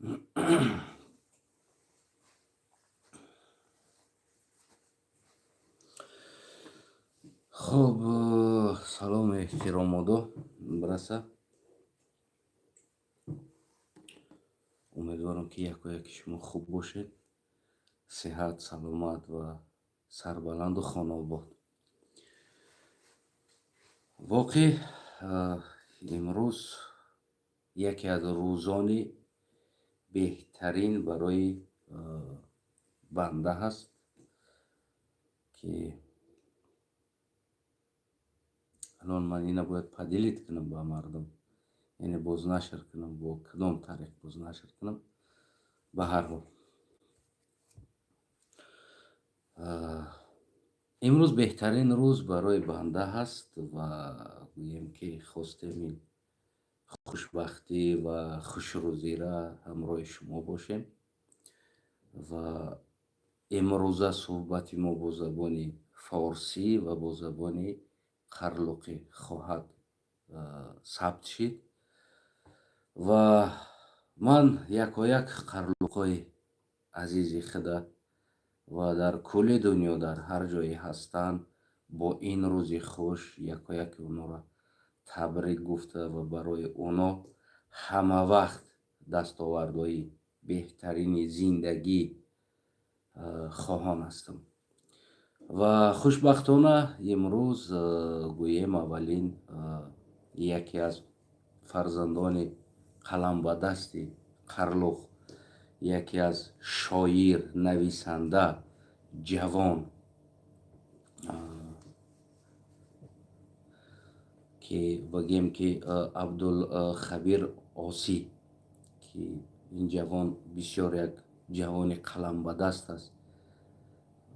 Хуб, салому эҳтиромодо бираса. Умедворам, ки яко яки шумо хуб бошед, сиҳат, саломат ва сарбаланду хонаобод. Воқеъ, имрӯз яке аз рӯзони беҳтарин барои банда ҳаст, ки алон ман ина бояд поделить кунам ба мардум, яъне бознашр кунам. Бо кадом тариқ бознашр кунам? Ба ҳар ҳол, имрӯз беҳтарин рӯз барои банда ҳаст ва гӯем, ки хостем ин хушбахтӣ ва хушрӯзира ҳамроҳи шумо бошем. Ва имрӯза суҳбати мо бо забони форсӣ ва бо забони қарлуқӣ хоҳад сабт шид. Ва ман якояк қарлуқҳои азизи худа ва дар кулли дунё, дар ҳар ҷое ҳастанд, бо ин рӯзи хуш якояки онҳоро табрик гуфта ва барои оно ҳама вақт дастовардҳои беҳтарини зиндагӣ хоҳон ҳастам. Ва хушбахтона имрӯз, гӯем, аввалин яке аз фарзандони қаламбадасти Қарлуқ, яке аз шоир, нависанда, ҷавон, ки бигем, ки Абдулхабир Осӣ, ки ин ҷавон бисёр як ҷавони қаламбадаст аст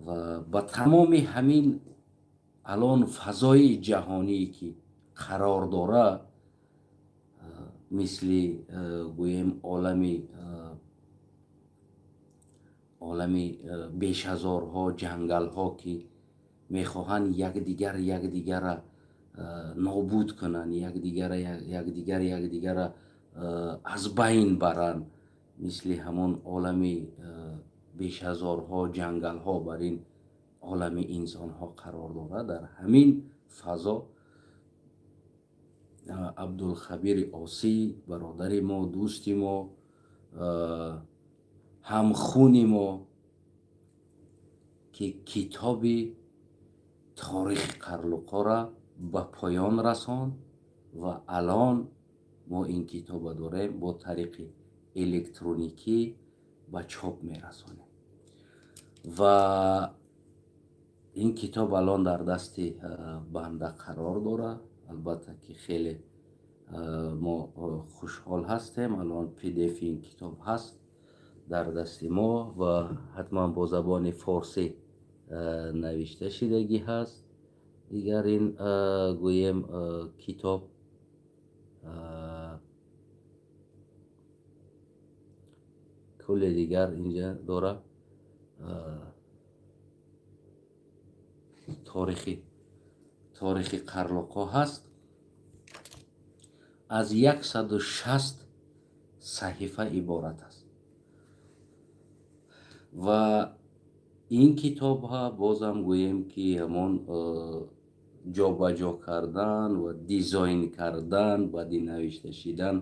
ва ба тамоми ҳамин алон фазои ҷаҳоние, ки қарор дора, мисли, гӯем, олами бешазорҳо, ҷангалҳо, ки мехоҳанд якдигар якдигара нобуд кунанд, якдигар якдигара аз байн баранд, мисли ҳамон олами бешазорҳо, ҷангалҳо бар ин олами инсонҳо қарор дорад. Дар ҳамин фазо Абдулхабири Осӣ, бародари мо, дӯсти мо, ҳамхуни мо, ки китоби торихи қарлуқҳоро ба поён расонд ва алон мо ин китоба дорем, бо тариқи электроникӣ ба чоп мерасонем. Ва ин китоб алон дар дасти банда қарор дорад. Албатта, ки хеле мо хушҳол ҳастем. Алон PDF ин китоб ҳаст дар дасти мо ва ҳатман бо забони форсӣ навишта шидагӣ ҳаст. Дигар ин, гӯем, китоб кулле дигар инҷа дора, торихи қарлуқҳо ҳаст, аз 160 саҳифа иборат аст. Ва ин китобҳа, бозам гӯем, ки ҳамон ҷобаҷо кардан ва дизайн кардан, баъди навишта шидан,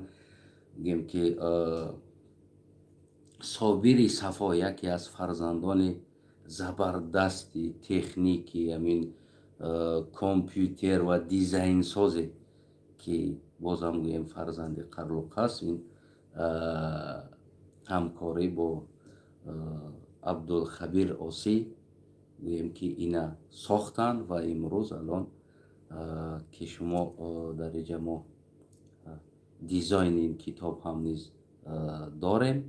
гӯем, ки Собири Сафо, яке аз фарзандони забардасти техники, ҳамин компютер ва дизайнсозе, ки бозам гӯем, фарзанди Қарлуқ аст, ин ҳамкорӣ бо Абдулхабир Осӣ, гӯем, ки ина сохтанд. Ва имрӯз алон, ки шумо дар иҷа мо дизайни ин китоб ҳам низ дорем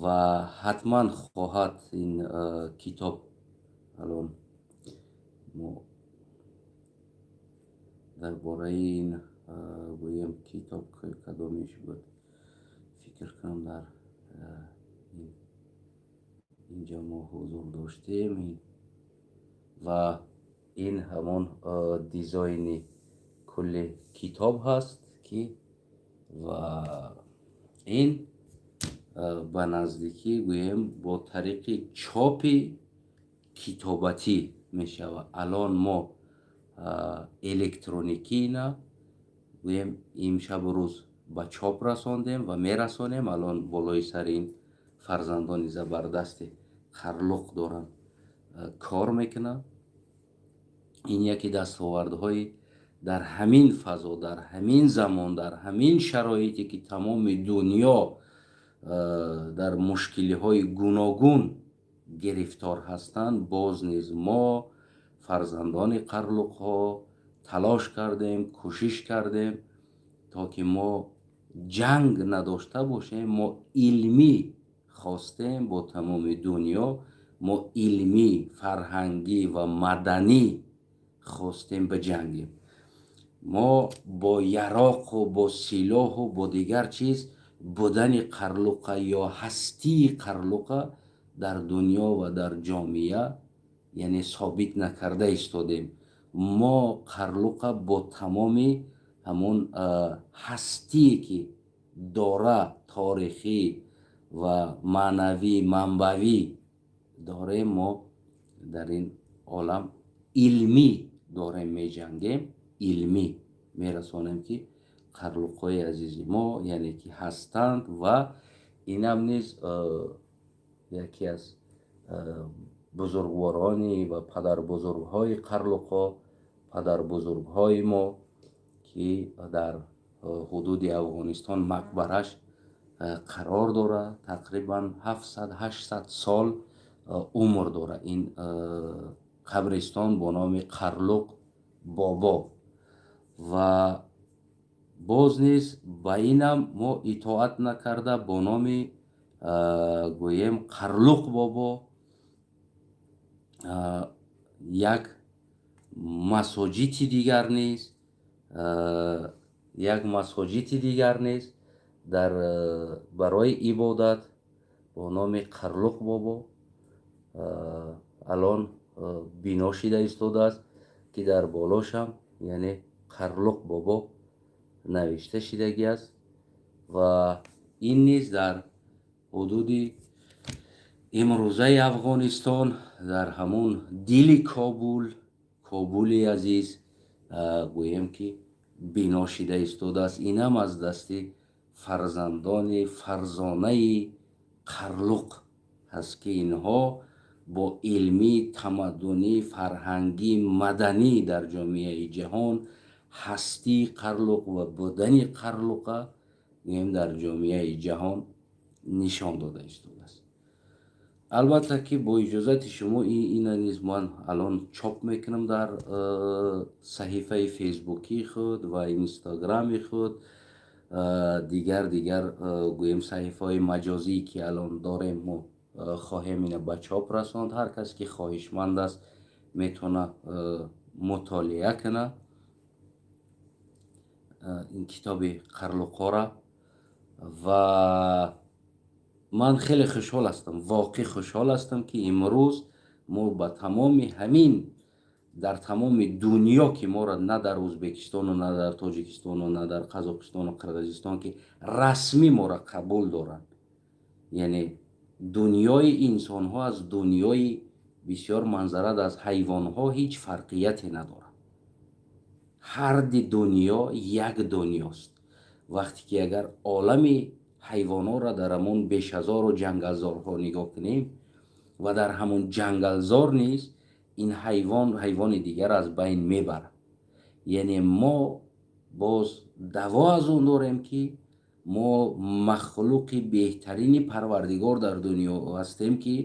ва ҳатман хоҳад ин китоб. Алон мо дар бораи ин, гӯем, китоб кадомиш буд, фикр кунам, дар инҷа мо ҳузур доштем. Ва ин ҳамон дизайни кулли китоб ҳаст, ки ва ин Ба наздикӣ, гӯем, бо тариқи чопи китобатӣ мешавад. Алон мо электроникӣ на, гӯем, имшабу рӯз ба чоп расондем ва мерасонем. Алон болои сари ин фарзандони забардасти Қарлуқ доранд, кор мекунанд. Ин яке дастовардҳои дар ҳамин фазо, дар ҳамин замон, дар ҳамин шароите, ки тамоми дунё дар мушкилиҳои гуногун гирифтор ҳастанд, боз низ мо, фарзандони қарлуқҳо, талош кардем, кӯшиш кардем, то ки мо ҷанг надошта бошем. Мо илмӣ хостем бо тамоми дунё, мо илмӣ, фарҳангӣ ва маданӣ хостем биҷангем. Мо бо яроқу бо силоҳу бо дигар чиз будани Қарлуқа ё ҳастии Қарлуқа дар дунё ва дар ҷомеа, яъне, собит накарда истодем. Мо Қарлуқа бо тамоми ҳамон ҳастие, ки дора, торихӣ ва маънавӣ, манбавӣ дорем, мо дар ин олам илмӣ дорем меҷангем, илмӣ мерасонем, ки қарлуқҳои азизи мо, яъне, ки ҳастанд. Ва инам низ яке аз бузургворони ва падарбузургҳои қарлуқҳо, падарбузургҳои мо, ки дар ҳудуди Афғонистон мақбараш қарор дорад, тақрибан 700-800 сол умр дорад ин қабристон бо номи Қарлуқ Бобо. Ва боз низ ба инам мо итоат накарда, бо номи, гӯем, Қарлуқ Бобо як масоҷити дигар низ, як масоҷити дигар низ дар барои ибодат бо номи Қарлуқ Бобо алон бино шида истодааст, ки дар болошам, яъне, Қарлуқ Бобо навишта шидагӣ аст. Ва ин низ дар ҳудуди имрӯзаи Афғонистон, дар ҳамон дили Кобул, Кобули азиз, гӯем, ки бино шида истодааст. Инам аз дасти фарзандони фарзонаи Қарлуқ ҳаст, ки инҳо бо илмӣ, тамаддунӣ, фарҳангӣ, маданӣ дар ҷомеаи ҷаҳон ҳастии Қарлуқ ва будани Қарлуқа, гӯем, дар ҷомеаи ҷаҳон нишон дода истодааст. Албатта, ки бо иҷозати шумо ина низ ман алон чоп мекунам дар саҳифаи фейсбукии худ ва инстаграми худ, дигар, гӯем, саҳифаҳои маҷозие, ки алон дорем. Мо хоҳем ина ба чоп расонд. Ҳар кас ки хоҳишманд аст, метавона мутолиа кунад ин китоби Қарлуқора. Ва ман хеле хушҳол ҳастам, воқеъ хушҳол ҳастам, ки имрӯз мо ба тамоми ҳамин дар тамоми дунё, ки моро на дар Ӯзбекистону на дар Тоҷикистону на дар Қазоқистону Қирғизистон, ки расмӣ моро қабул доранд, яъне дунёи инсонҳо аз дунёи бисёр манзара аз ҳайвонҳо ҳеҷ фарқияте надорад. Ҳарди дунё як дунёст. Вақте ки агар олами ҳайвонҳоро дар ҳамон бешазору ҷангалзорҳо нигоҳ кунем, ва дар ҳамон ҷангалзор низ ин ҳайвон ҳайвони дигар аз байн мебарад. Яъне мо боз даъво аз он дорем, ки мо махлуқи беҳтарини Парвардигор дар дунё ҳастем, ки,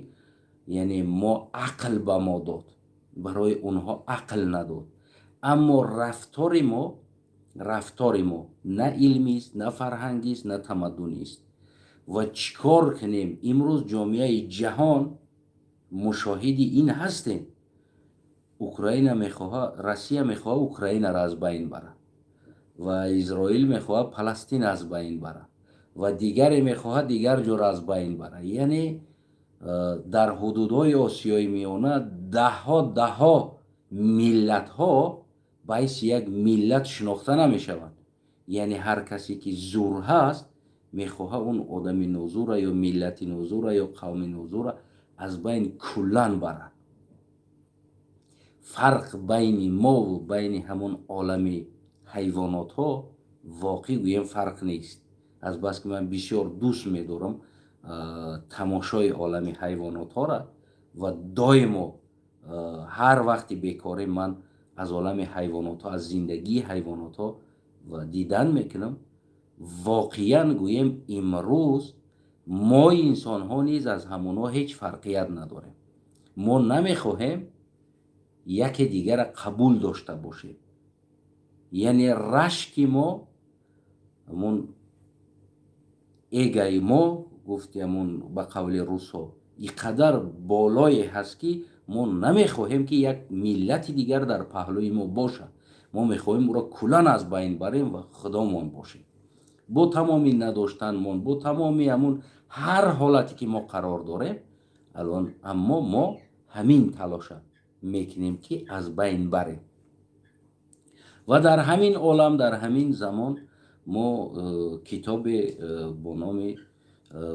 яъне, мо ақл ба мо дод, барои онҳо ақл надод. Аммо рафтори мо на илмист, на фарҳангист, на тамаддунист. Ва чӣ кор кунем? Имрӯз ҷомеаи ҷаҳон мушоҳиди ин ҳастем. Украина мехоҳа, Россия мехоҳа Украинаро аз байн барад, ва Изроил мехоҳад Паластин аз байн барад, ва дигаре мехоҳад дигар ҷоро аз байн барад. Яъне дар ҳудудҳои Осиёи Миёна даҳҳо даҳҳо миллатҳо ба ҳайси як миллат шинохта намешаванд. Яъне ҳар касе ки зур ҳаст. Мехоҳа он одами нозура ё миллати нозура ё қавми нозура аз байн куллан барад. Фарқ байни мову байни ҳамон олами ҳайвонотҳо, воқеъ гӯем, фарқ нест. Азбаски ман бисёр дӯст медорам тамошои олами ҳайвонотҳоро ва доимо ҳар вақти бекорӣ ман аз олами ҳайвонотҳо, аз зиндагии ҳайвонотҳо ва дидан мекунам. Воқеан гӯем, имрӯз мо инсонҳо низ аз ҳамонҳо ҳеҷ фарқият надорем. Мо намехоҳем яке дигара қабул дошта бошем, яъне рашки мо, ҳамон эгои мо, гуфти ҳамон ба қавли русҳо, и қадар болое ҳаст, ки мо намехоҳем, ки як миллати дигар дар паҳлӯи мо бошад. Мо мехоҳем ӯро куллан аз байн барем ва худомон бошем, бо тамоми надоштанмон, бо тамоми ҳамун ҳар ҳолате ки мо қарор дорем алон. Аммо мо ҳамин талоша мекунем, ки аз байн барем. Ва дар ҳамин олам, дар ҳамин замон мо китобе бо номи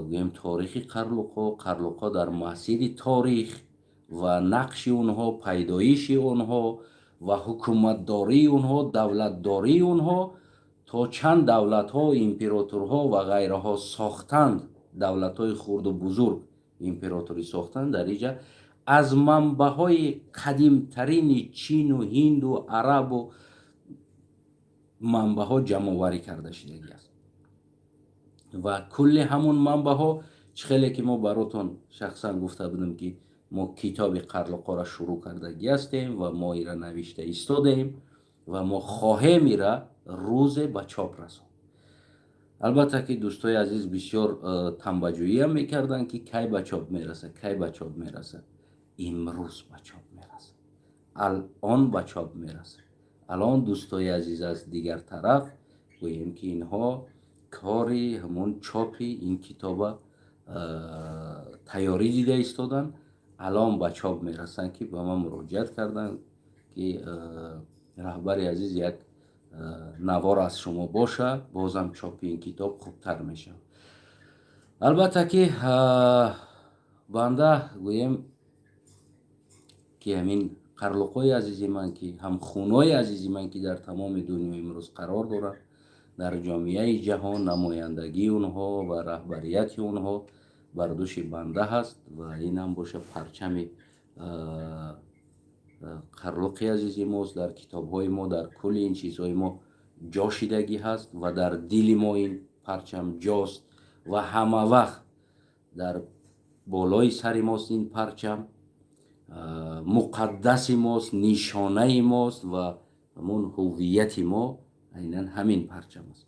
гӯем «Торихи қарлуқҳо», қарлуқҳо дар масири торих ва нақши онҳо, пайдоиши онҳо ва ҳукуматдории онҳо, давлатдории онҳо, то чанд давлатҳо, императорҳо ва ғайраҳо сохтанд, давлатҳои хурду бузург, императорӣ сохтанд, дар иҷа аз манбаъҳои қадимтарини Чину Ҳинду Арабу манбаъҳо ҷамъоварӣ карда шудагӣ аст. Ва кулли ҳамун манбаъҳо, чӣ хеле ки мо баротон шахсан гуфта будем, ки мо китоби қарлуқҳоро шурӯъ кардагӣ ҳастем ва мо ира навишта истодаем ва мо хоҳем ира рӯзе ба чоп расон. Албатта ки дӯстои азиз бисёр тамбаҷӯиам мекарданд, ки кай ба чоп мерасад, кай ба чоп мерасад. Имрӯз ба чоп мерасад, алон ба чоп мерасад. Алон, дӯстои азиз, аз дигар тараф гӯем, ки инҳо кори ҳамон чопи ин китоба тайёрӣ дида истоданд, алон ба чоп мерасанд, ки ба ман муроҷиат карданд, ки раҳбари азиз, як навор аз шумо боша, бозам чопи ин китоб хубтар мешавад. Албатта ки банда гӯем, ки ҳамин қарлуқҳои азизи ман, ки ҳамхунои азизи ман, ки дар тамоми дунё имрӯз қарор доранд, дар ҷомеаи ҷаҳон намояндагии онҳо ва раҳбарияти онҳо бар дӯши банда ҳаст. Ва инам боша парчами қарлуқи азизи мост. Дар китобҳои мо, дар кулли ин чизҳои мо ҷо шидагӣ ҳаст ва дар дили мо ин парчам ҷост ва ҳама вақт дар болои сари мост. Ин парчам муқаддаси мост, нишонаи мост ва ҳамон ҳуввияти мо айнан ҳамин парчам аст.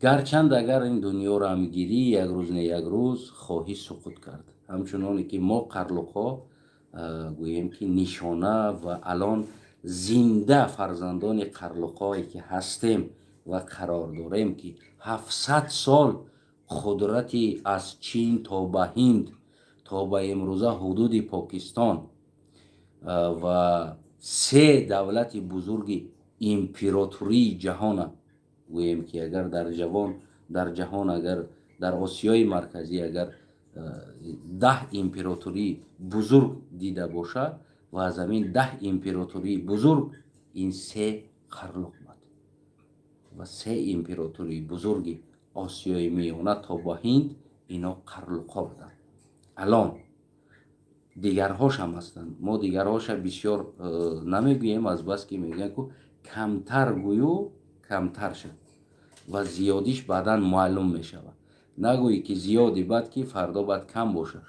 Гарчанд агар ин дунёро ҳам гирӣ, як рӯз не як рӯз хоҳӣ суқут кард. Ҳамчуноне ки мо қарлуқҳо гӯем, ки нишона ва алон зинда фарзандони қарлуқҳое ки ҳастем ва қарор дорем, ки 700 сол қудрати аз Чин то ба Ҳинд, то ба имрӯза ҳудуди Покистон ва се давлати бузурги императории ҷаҳона, гӯем ки агар дар ҷаҳон, агар дар Осиёи Марказӣ агар 10 императории бузург дида бошад ва аз ҳамин 10 императории бузург ин се қарлуқ буд ва се императории бузурги Осиёи Миёна то ба Ҳинд ино қарлуқҳо буданд. Алон дигарҳошам ҳастанд, мо дигарҳоша бисёр намегӯем, азбаски мегӯянд, ку камтар гӯю камтар шад ва зиёдиш баъдан маълум мешавад. Нагӯӣ, ки зиёди бад, ки фардо бад кам бошад.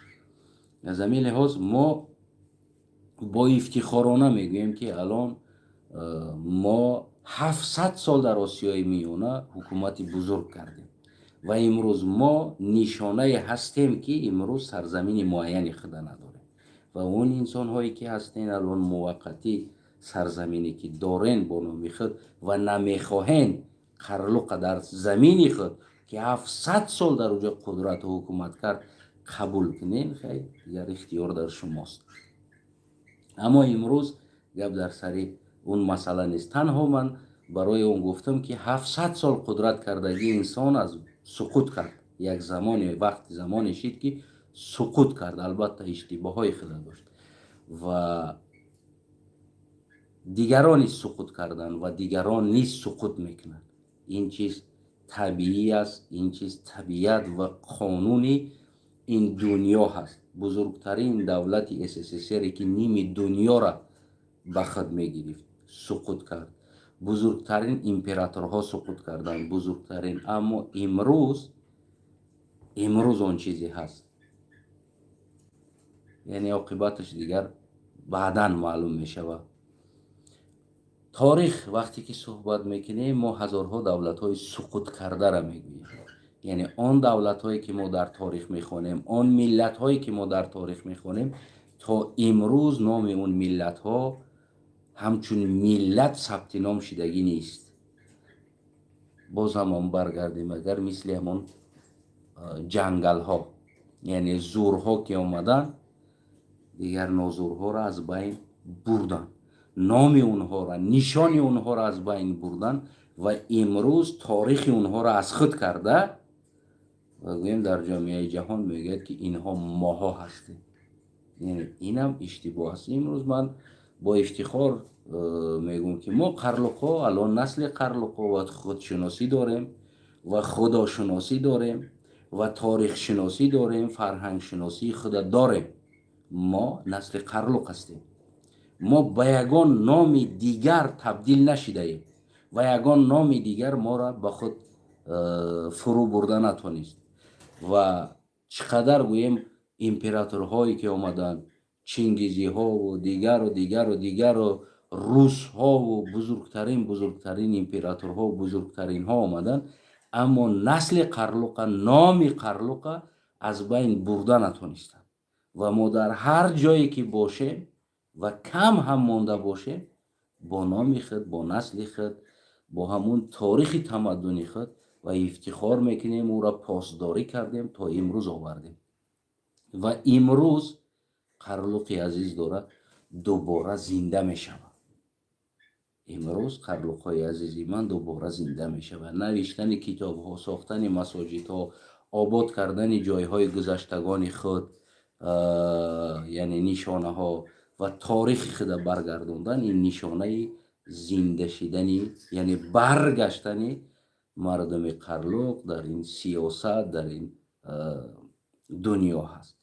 Аз ҳамин лиҳоз мо бо ифтихорона мегӯем, ки алон мо 700 сол дар Осиёи Миёна ҳукумати бузург кардем ва имрӯз мо нишонае ҳастем, ки имрӯз сарзамини муайяни худа надорем. Ва он инсонҳое ки ҳастен алон муваққатӣ сарзамине ки дорен бо номи худ ва намехоҳен қарлуқа дар замини худ, ки 700 сол дар оҷо қудрату ҳукумат кард, қабул кунен, хай, дигар ихтиёр дар шумост. Аммо имрӯз гап дар сари он масъала нест. Танҳо ман Барои он гуфтам, ки 700 сол қудрат кардагӣ инсон аз суқут кард. Як замоне, вақти замоне шид, ки суқут кард. Албатта, иштибоҳҳои худа дошт ва дигарон низ суқут карданд ва дигарон низ суқут мекунанд. Ин чиз табиӣ аст, ин чиз табиат ва қонуни ин дунё ҳаст. Бузургтарин давлати СССРе, ки ними дунёра ба худ мегирифт, суқут кард. Бузургтарин императорҳо суқут карданд, бузургтарин. Аммо имрӯз он чизе ҳаст, яъне оқибаташ дигар баъдан маълум мешавад. Торих вақте ки суҳбат мекунем, мо ҳазорҳо давлатҳои суқуткардара мегӯем. Яъне он давлатҳое, ки мо дар торих мехонем, он миллатҳое, ки мо дар торих мехонем, то имрӯз номи он миллатҳо ҳамчун миллат сабти ном шидагӣ нест. Боз ҳамон баргардем, агар мисли ҳамон ҷангалҳо, яъне зурҳо, ки омаданд, дигар нозурҳоро аз байн бурданд, номи онҳоро, нишони онҳоро аз байн бурданд ва имрӯз торихи онҳоро аз худ карда ва гӯем, дар ҷомеаи ҷаҳон мегӯяд, ки инҳо моҳо ҳастем. Яъне инам иштибоҳ аст. Имрӯз ман бо ифтихор мегӯм, ки мо қарлуқҳо, алон насли қарлуқҳо ва худшиносӣ дорем ва худошиносӣ дорем ва торихшиносӣ дорем, фарҳангшиносии худа дорем. Мо насли қарлуқ ҳастем. Мо ба ягон номи дигар табдил нашидаем ва ягон номи дигар моро ба худ фурӯ бурда натонист. Ва чӣ қадар гӯем, императорҳое, ки омаданд, чингизиҳову дигару дигару дигару, русҳову бузургтарин императорҳо, бузургтаринҳо омаданд, аммо насли қарлуқа, номи қарлуқа аз байн бурда натонистанд. Ва мо дар ҳар ҷое ки бошем ва кам ҳам монда бошем, бо номи худ, бо насли худ, бо ҳамун торихи тамаддуни худ ва ифтихор мекунем, ӯро посдорӣ кардем, то имрӯз овардем. Ва имрӯз қарлуқи азиз дорад дубора зинда мешавад. Имрӯз қарлуқҳои азизи ман дубора зинда мешавад. Навиштани китобҳо, сохтани масоҷидҳо, обод кардани ҷойҳои гузаштагони худ, яъне нишонаҳо ва торихи худа баргардондан, ин нишонаи зинда шидани, яъне баргаштани мардуми қарлуқ дар ин сиёсат, дар ин дунё ҳаст.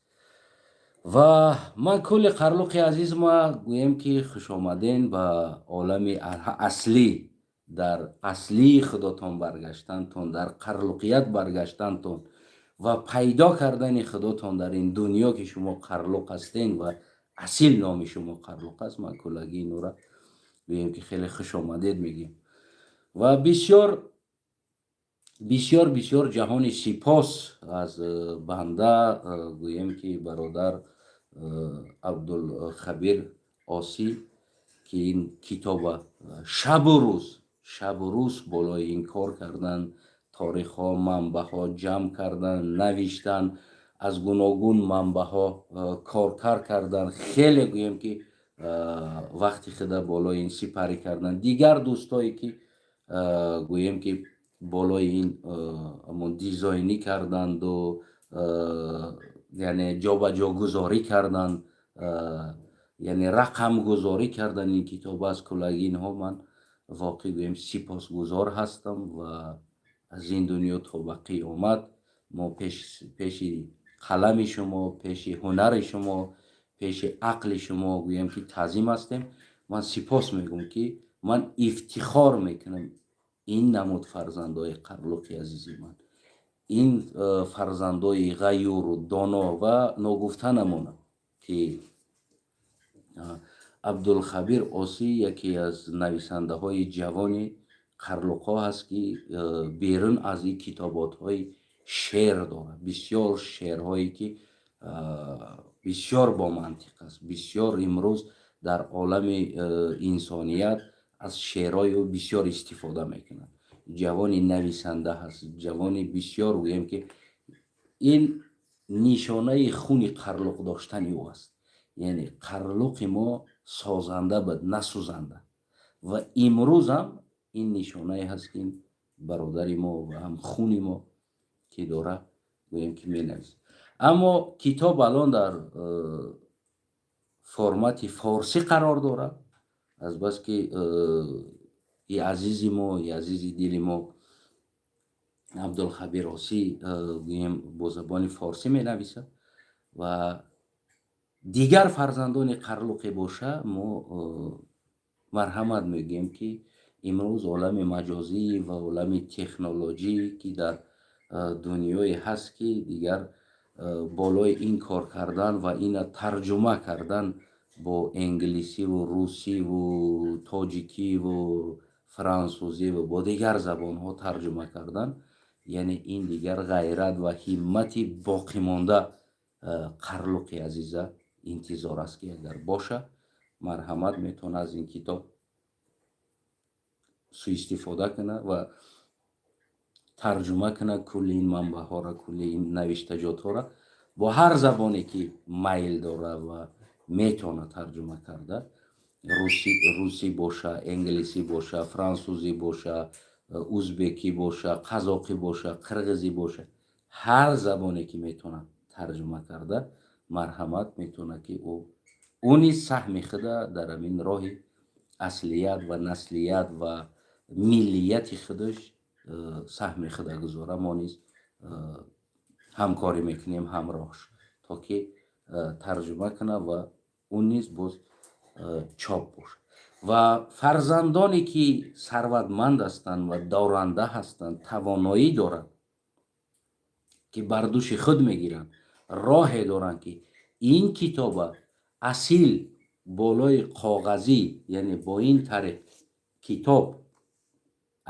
Ва ман кулли қарлуқи азизма гӯем, ки хушомаден ба олами аслӣ, дар аслии худотон баргаштантон, дар қарлуқият баргаштантон ва пайдо кардани худотон дар ин дунё, ки шумо қарлуқ ҳастен ва асил номи шумо қарлуқ аст. Ман куллагӣ инора гӯем, ки хеле хушомадед мегӯем. Ва бисёр, бисёр, бисёр ҷаҳони сипос аз банда, гӯем, ки бародар Абдулхабир Осӣ, ки ин китоба шабу рӯз болои ин кор кардан, торихҳо, манбаъҳо ҷамъ кардан, навиштан, аз гуногун манбаъҳо коркар кардан, хеле гӯем, ки вақти худа болои ин сипарӣ кардан. Дигар дӯстое, ки гӯем, ки болои ин ҳамон дизайнӣ карданду, яъне ҷобаҷогузорӣ карданд, яъне рақамгузорӣ кардан ин китоб, аз куллаги инҳо ман воқеъ гӯем, сипосгузор ҳастам. Ва аз ин дунё то ба қиёмат мо пеши қалами шумо, пеши ҳунари шумо, пеши ақли шумо, гӯем, ки таъзим ҳастем. Ман сипос мегӯм, ки ман ифтихор мекунам ин намуд фарзандои қарлуқи азизи ман, ин фарзандои ғаюру доно. Ва ногуфта намонам, ки Абдулхабир Осӣ яке аз нависандаҳои ҷавони қарлуқҳо ҳаст, ки берун аз ин китоботҳои шеър дорад, бисёр шеърҳое, ки бисёр бомантиқ аст. Бисёр имрӯз дар олами инсоният аз шеърҳои ӯ бисёр истифода мекунанд. Ҷавони нависанда ҳаст, ҷавони бисёр, гӯем, ки ин нишонаи хуни қарлуқ доштани ӯ аст. Яъне қарлуқи мо созанда буд, на сӯзанда. Ва имрӯзам Ин нишонае ҳаст, ки ин бародари мо ва ҳам хуни мо ки дора, гӯем ки менависад. Аммо китоб алон дар формати форсӣ қарор дорад, азбаски и азизи мо, и азизи дили мо Абдулхабир Осӣ, гӯем, бо забони форсӣ менависад ва дигар фарзандони қарлуқе боша, мо марҳамат мегӯем, ки имрӯз олами маҷозӣ ва олами технологӣ, ки дар дунёе ҳаст, ки дигар болои ин кор кардан ва ина тарҷума кардан бо англисиву русиву тоҷикиву франсузиву бо дигар забонҳо тарҷума кардан, яъне ин дигар ғайрат ва ҳиммати боқимонда қарлуқи азиза интизор аст, ки агар боша, марҳамат, метавона аз ин китоб суистифода кунад ва тарҷума кунад кулли ин манбаъҳоро, кулли ин навиштаҷотҳоро бо ҳар забоне ки майл дорад ва метавонад тарҷума карда: русӣ боша, англисӣ боша, франсузӣ боша, узбекӣ боша, қазоқӣ боша, қирғизӣ боша, ҳар забоне ки метавонад тарҷума карда, марҳамат, метавонад, ки ӯ низ саҳми худа дар ҳамин роҳи аслият ва наслият ва миллияти худаш саҳми худа гузора. Мо низ ҳамкорӣ мекунем ҳамроҳш, то ки тарҷума кунад ва ӯ низ боз чоп бошад. Ва фарзандоне ки сарватманд ҳастанд ва доранда ҳастанд, тавоноӣ доранд, ки бар дӯши худ мегиранд, роҳе доранд, ки ин китоба асил болои коғазӣ, яъне бо ин тариқ китоб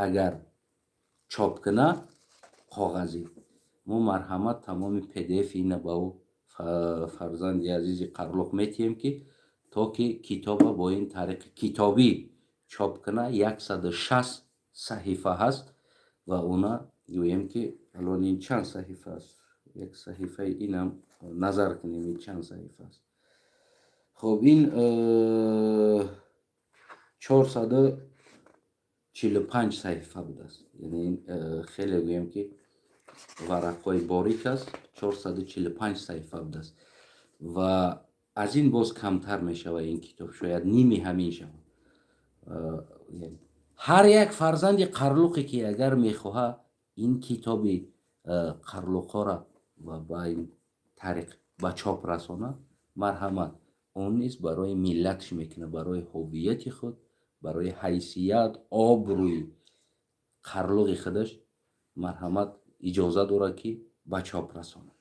агар чоп кунад коғазӣ, мо, марҳамат, тамоми PDF ина ба ӯ фарзанди азизи қарлуқ метиҳем, ки то ки китоба бо ин тариқи китобӣ чоп кунад. 160 саҳифа ҳаст ва уна гӯем, ки алон ин чанд саҳифа аст? Як саҳифаи инам назар кунем, ин чанд саҳифа аст. Хуб, ин 445 саҳифа будааст, яъне ин хеле, гӯем, ки варақҳои борик аст. 445 саҳифа будааст ва аз ин боз камтар мешавад ин китоб, шояд ними ҳамин шавад. Ҳар як фарзанди қарлуқе ки агар мехоҳад ин китоби қарлуқҳоро ва ба ин тариқ ба чоп расонад, марҳамат, он низ барои миллатш мекунад, барои ҳуввияти худ, барои ҳайсият, обрӯи қарлуғи худаш, марҳамат, иҷоза дорад, ки ба чоп расонад.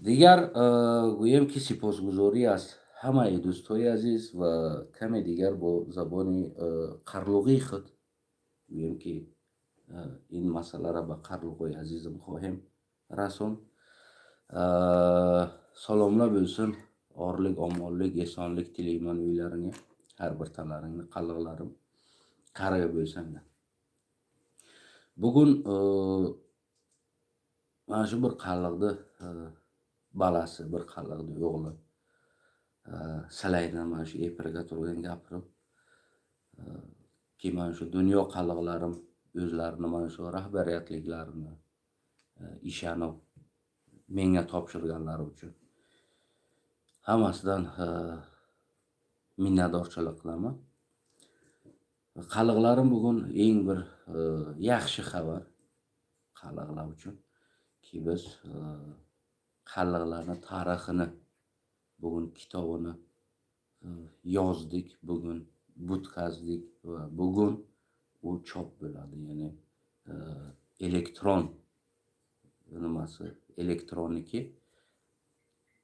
Дигар гӯем, ки сипосгузорӣ аз ҳамаи дӯстҳои азиз ва каме дигар бо забони қарлуғии худ гӯем, ки ин масъаларо ба қарлуғҳои азизам хоҳем расонд. Salomlar bo'lsin, orlik, omonlik, esonlik tilayman uylaringga, har birtalaringni, qalliqlarim, qariga bo'lsanglar. Bugun mana shu bir qalliqni balasi, bir qalliqni o'g'li silaydan mana shu efirga turgan gapirib, ki mana shu dunyo qalliqlarim o'zlarini mana shu rahbariyatliklarini ishonib menga topshirganlari uchun hammasidan minnatdorchilik qilaman. Qalliqlarim, bugun eng bir yaxshi xabar qalliqlar uchun, ki biz qalliqlarni tarixini bugun kitobini yozdik, bugun butkazdik va bugun u chop bo'ladi, ya'ni elektron nimasi, elektroniki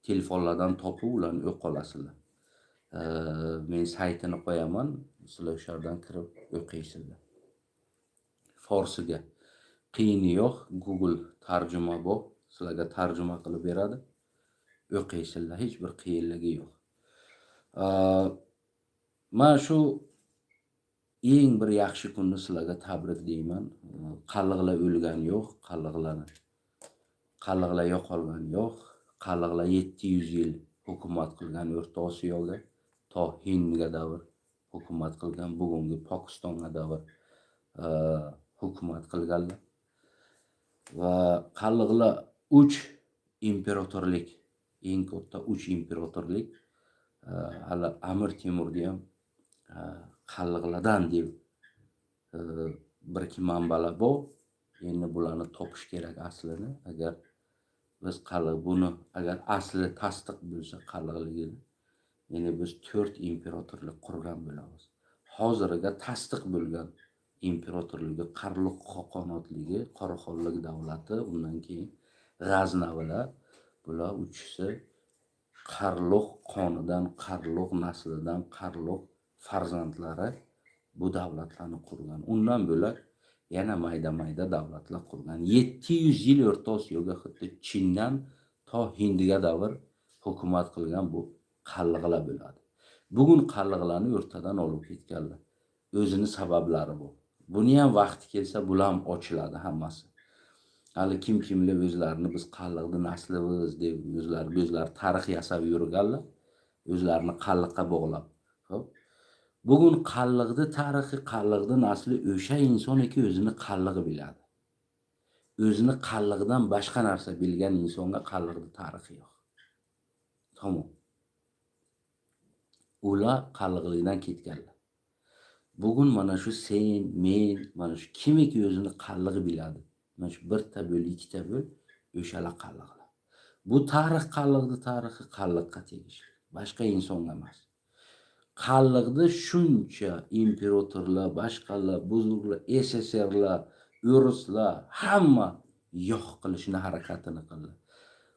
telefonlardan topib, ularni o'qib olasizlar. Men saytini qo'yaman, sizlar o'sha yerdan kirib o'qiysizlar. Forsiga qiyini yo'q, Google tarjuma bor, sizlarga tarjuma qilib beradi, o'qiysizlar, hech bir qiyinligi yo'q. Mana shu eng bir yaxshi kunni sizlarga tabrik deyman. Qalliqlar o'lgani yo'q, qalliqlar yo'qolgani yo'q. Qalliqlar 700 yil hukumat qilgan O'rta Osiyoga, to Hindga davr. Hukumat qilgan, bugungi Pokistonga davr hukumat qilganlar. Va qalliqlar uch imperatorlik, eng katta uch imperatorlik. Hali Amir Temurni ham qalliqlardan deb bir ikki manbalar bor. Endi bularni topish kerak aslini. Agar biz qalliq buni, agar asli tasdiq bo'lsa qalliqligini, endi biz to'rt imperatorlik qurgan bo'lamiz. Hozirga tasdiq bo'lgan imperatorligi Qarluq xoqonotligi, Qoraxonlik davlati, undan keyin G'aznavilar. Bular uchisi Qarluq qonidan, Qarluq naslidan, Qarluq farzandlari bu davlatlarni qurgan. Undan bo'lak yana mayda mayda davlatlar qurgan. 700 yil O'rta Osiyoga, xuddi Chindan to Hindga davr hukumat qilgan bu qalliqlar bo'ladi. Bugun qalliqlarni o'rtadan olib ketganlar, o'zini sabablari bu. Buni ham vaqti kelsa, bular ham ochiladi hammasi. Hali kim kimlar o'zlarini biz qalliqni naslimiz deb o'zlari tarix yasab yurganlar, o'zlarini qalliqqa bog'lab. Ho'p, bugun qalliqni tarixi, qalliqni nasli o'sha insoniki o'zini qallig'i biladi. O'zini qallig'idan boshqa narsa bilgan insonga qalliqni tarixi yo'q, tamom. Ular qalliqlikdan ketganlar. Bugun mana shu sen, men, mana shu kimiki o'zini qallig'i biladi, mana shu birta bo'l, ikkita bo'l, o'shalar qalliqlar. Bu tarix, qalliqni tarixi qalliqqa tegishli, boshqa insonga emas. Qalliqni shuncha imperatorlar, boshqalar, buzug'lar, СССРlar, o'rislar hamma yo'q qilishni harakatini qildi.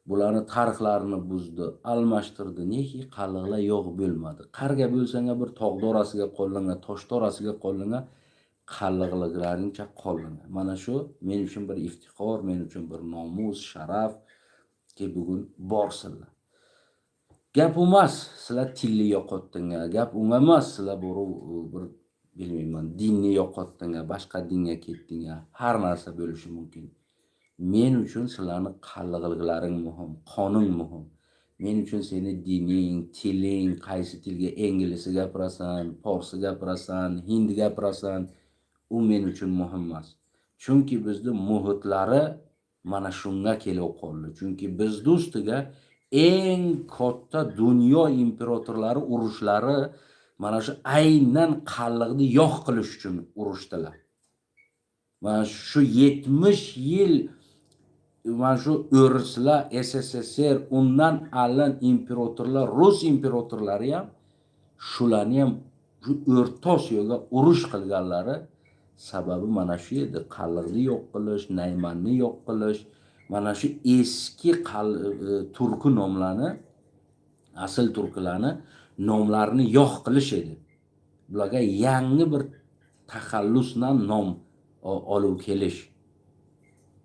Bularni tarixlarini buzdi, almashtirdi. Neki qalliqlar yo'q bo'lmadi. Qarga bo'lsang, bir tog'ni orasiga qo'llangan, toshni orasiga qo'llangan, qalliqliklaringcha qo'llangan. Mana shu men uchun bir iftixor, men uchun bir nomus, sharafki bugun borsinlar. Gap u emas, sizlar tilni yo'qotdinglar. Gap u emas, sizlar borib bir, bilmayman, dinni yo'qotdinglar, boshqa dinga ketdinglar. Har narsa bo'lishi mumkin. Men uchun sizlarni qalliqliklaring muhim, qoning muhim. Men uchun seni dining, tiling, qaysi tilga, ingliz gapirasan, forsi gapirasan, hind gapirasan, u men uchun muhim emas. Chunki bizni muhitlari mana shunga kelib qoldi. Chunki bizni ustiga eng katta dunyo imperatorlari urushlari mana shu aynan qalliqni yo'q qilish uchun urushdilar. Mana shu 70 yil mana shu o'rislar, СССР, undan alin imperatorlar, rus imperatorlari ham, shularni ham shu O'rta Osiyoga urush qilganlari sababi mana shu edi: qalliqni yo'q qilish, naymanni yo'q qilish, mana shu eski turki nomlarni, asl turklarni nomlarini yo'q qilish edi. Bularga yangi bir taxallusdan nom olib kelish.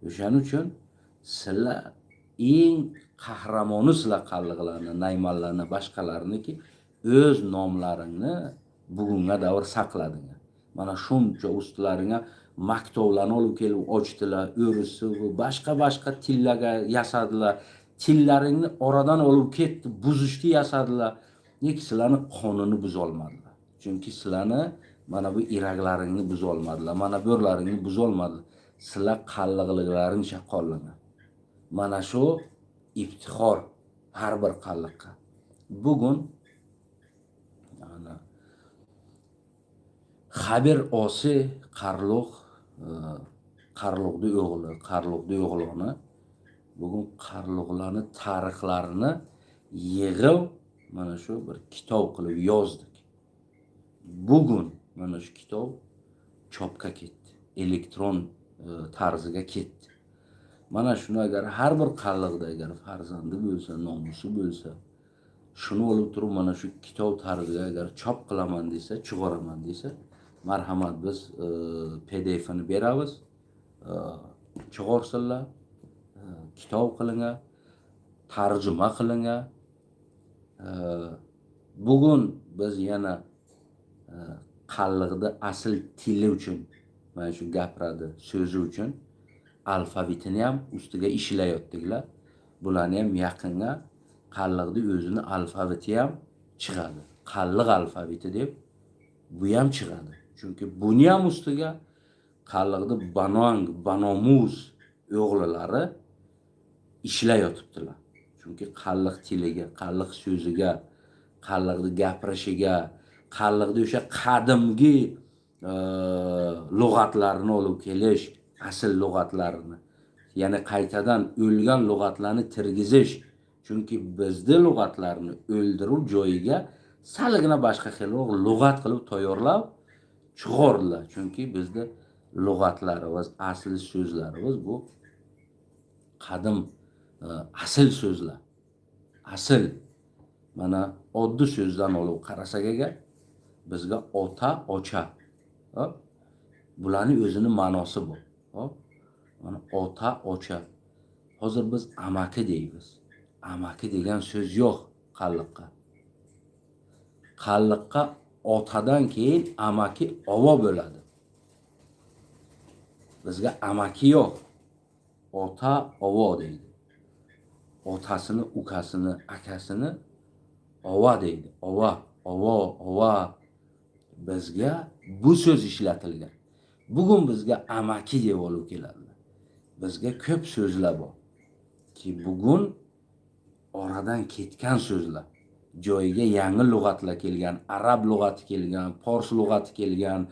O'shaning uchun sizlar eng qahramoni, sizlar qalliqlarni, naymanlarni, boshqalarniki o'z nomlaringni bugunga davr saqladinglar. Mana shuncha ustilaringga maktovlarni olib kelib ochdilar, o'risi, boshqa boshqa tillarga yasadilar, tillaringni oradan olib ketdi, buzishni yasadilar. Lekin sizlarni qonunni buzolmadilar, chunki sizlarni mana bu iraklaringni buzolmadilar, mana bu yerlaringni buzolmadilar. Sizlar qalliqliklaringcha qoldilar. Mana shu iftixor har bir qalliqqa. Bugun ana Xabir Osi Qarluq, Qarluqni o'g'li, Qarluqni o'g'loni bugun qarluqlarni tarixlarini yig'ib, mana shu bir kitob qilib yozdik. Bugun mana shu kitob chopga ketdi, elektron tarziga ketdi. Mana shuni agar har bir qalliqda agar farzandi bo'lsa, nomusi bo'lsa, shuni olib turib, mana shu kitob tarziga agar chop qilaman desa, chiqaraman desa, marhamat, biz PDFini beramiz, chiqarsinlar, kitob qilingan, tarjima qilingan. Bugun biz yana qalliqni asl tili uchun, mana shu gapiradi so'zi uchun alfavitini ham ustiga ishlayotdiklar. Bularni ham yaqinga qalliqni o'zini alfaviti ham chiqadi, qalliq alfaviti deb. Bu ham chiqadi, chunki buni ham ustiga qalliqni banong, banomus o'g'lilari ishlayotibdilar. Chunki qalliq tiliga, qalliq so'ziga, qalliqni gapirishiga, qalliqni o'sha qadimgi lug'atlarni olib kelish, asl lug'atlarini yana qaytadan o'lgan lug'atlarni tirgizish. Chunki bizni lug'atlarni o'ldirib, joyiga salgina boshqa xilroq lug'at qilib tayyorlab chiqardilar. Chunki bizni lug'atlarimiz, asli so'zlarimiz bu qadim asl so'zlar. Asl mana oddiy so'zdan olib qarasak agar, bizga ota, ocha, hop, bularni o'zini ma'nosi bor. Hop, mana ota, ocha. Hozir biz amaki deymiz. Amaki degan so'z yo'q qalliqqa. Qalliqqa otadan keyin amaki ovo bo'ladi. Bizga amaki yo'q, ota, ovo deydi. Otasini ukasini, akasini ova deydi. Ova, ovo, ova. Bizga bu so'z ishlatilgan. Bugun bizga amaki deb olib keladilar. Bizga ko'p so'zlar bor ki, bugun oradan ketgan so'zlar, joyiga yangi lug'atlar kelgan. Arab lug'ati kelgan, fors lug'ati kelgan,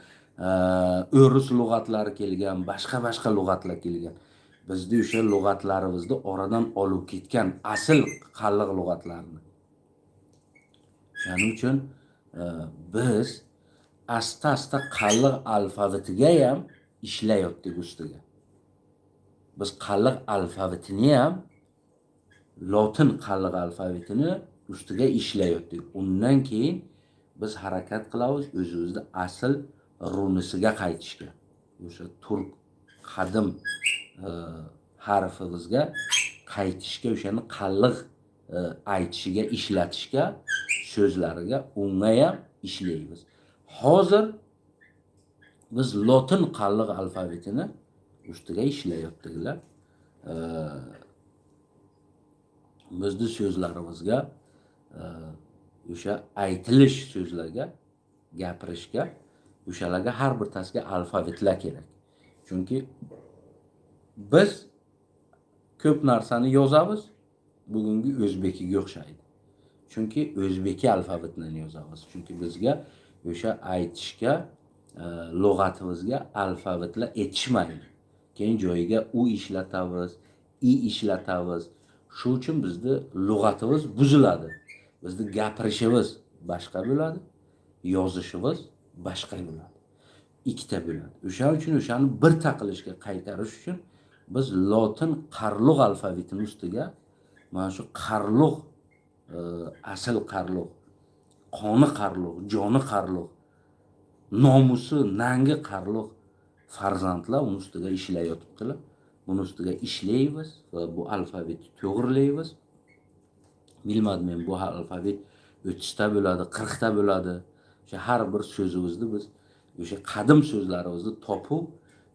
o'ris lug'atlari kelgan, boshqa boshqa lug'atlar kelgan. Bizni o'sha lug'atlarimizni oradan olib ketgan, asl qalliq lug'atlarini. Shuning uchun biz asta asta qalliq alfavitiga ham ishlayotdik ustiga. Biz qalliq alfavitini ham, lotin qalliq alfavitini ustiga ishlayotdik. Undan keyin biz harakat qilamiz o'zimizni asl runisiga qaytishga, o'sha turk qadim harfimizga qaytishga, o'shani qalliq aytishiga, ishlatishga, so'zlariga, unga ham ishlaymiz. Hozir biz lotin qalliq alfavitini ustiga ishlayotdilar. Bizni so'zlarimizga, o'sha aytilish so'zlarga, gapirishga, o'shalarga har birtasiga alfavitlar kerak. Chunki biz ko'p narsani yozamiz, bugungi o'zbekiga o'xshaydi, chunki o'zbeki alfavitini yozamiz. Chunki bizga o'sha aytishga lug'atimizga alfavitlar yetishmaydi. Keyin joyiga u ishlatamiz, i ishlatamiz. Shu uchun bizni lug'atimiz buziladi. Bizni gapirishimiz boshqa bo'ladi, yozishimiz boshqa bo'ladi, ikkita bo'ladi. O'shaning uchun o'shani birta qilishga, qaytarish uchun biz lotin qarluq alfavitini ustiga, mana shu qarluq asl qarluq, qoni qarluq, joni qarluq, nomusi, nangi qarluq farzandlar uni ustiga ishlayotibdilar. Buni ustiga ishlaymiz va bu alfavitni to'g'rilaymiz. Bilmadim men, bu alfavit 30ta bo'ladi, 40ta bo'ladi. O'sha har bir so'zimizni biz o'sha qadim so'zlarimizni topib,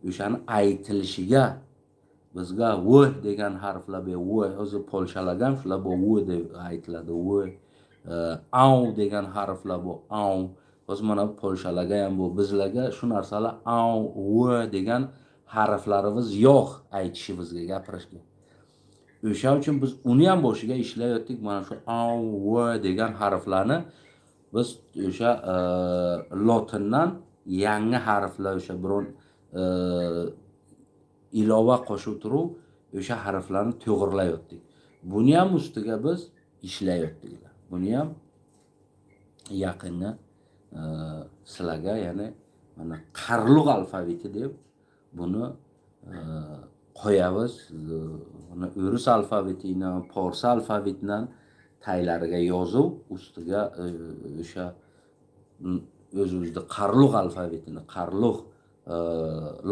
o'shani aytilishiga bizga v degan harflar bu v o'zi polshalagan shular, bu v deb aytiladi, v av degan harflar, bu av. Hozir mana bu polshalarga ham, bu bizlarga shu narsalar, av, v degan harflarimiz yo'q aytishimizga, gapirishga. O'sha uchun biz uni ham boshiga ishlayotdik. Mana shu av, v degan harflarni biz o'sha lotindan yangi harflar, o'sha biron ilova qo'shib turib, o'sha harflarni to'g'irlayotdik. Buni ham ustiga biz ishlayotdik. Buni ham yaqinda sizlarga, ya'ni mana qarluq alfaviti deb buni qo'yamiz. Buni o'ris alfavitidan, porsi alfavitidan taylariga yozib, ustiga o'sha o'zimizni qarluq alfavitini, qarluq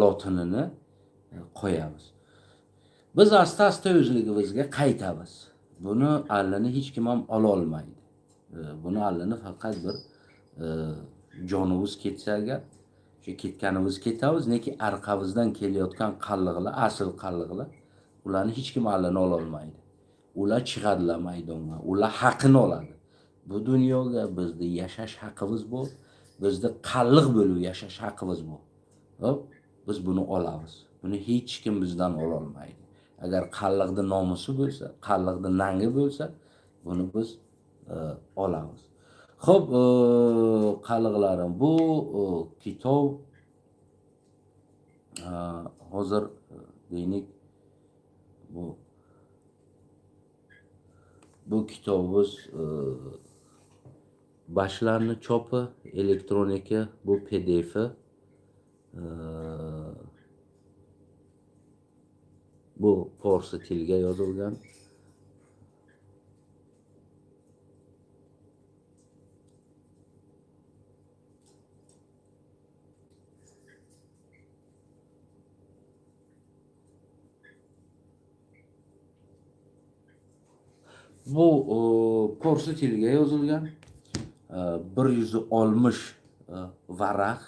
lotinini qo'yamiz. Biz asta asta o'zligimizga qaytamiz. Buni allini hech kim ham ololmaydi. Buni allini faqat bir jonimiz ketsa agar, o'sha ketganimiz ketamiz, lekin orqamizdan kelayotgan qalliqlar, asl qalliqlar, ularni hech kim allini ololmaydi. Ular chiqadilar maydonga, ular haqini oladi. Bu dunyoga bizni yashash haqimiz bor. Bizni qalliq bo'lib yashash haqqimiz bu. Hop, biz buni olamiz. Buni hech kim bizdan ololmaydi. Agar qalliqni nomusi bo'lsa, qalliqni nangi bo'lsa, buni biz olamiz. Xo'p, qalliqlarim, bu kitob hozir deylik, bu kitobimiz boshlandi chopi, elektronika, bu PDF bu forsi tilga yozilgan. Bu porsi tilga yozilgan. 160 varaq,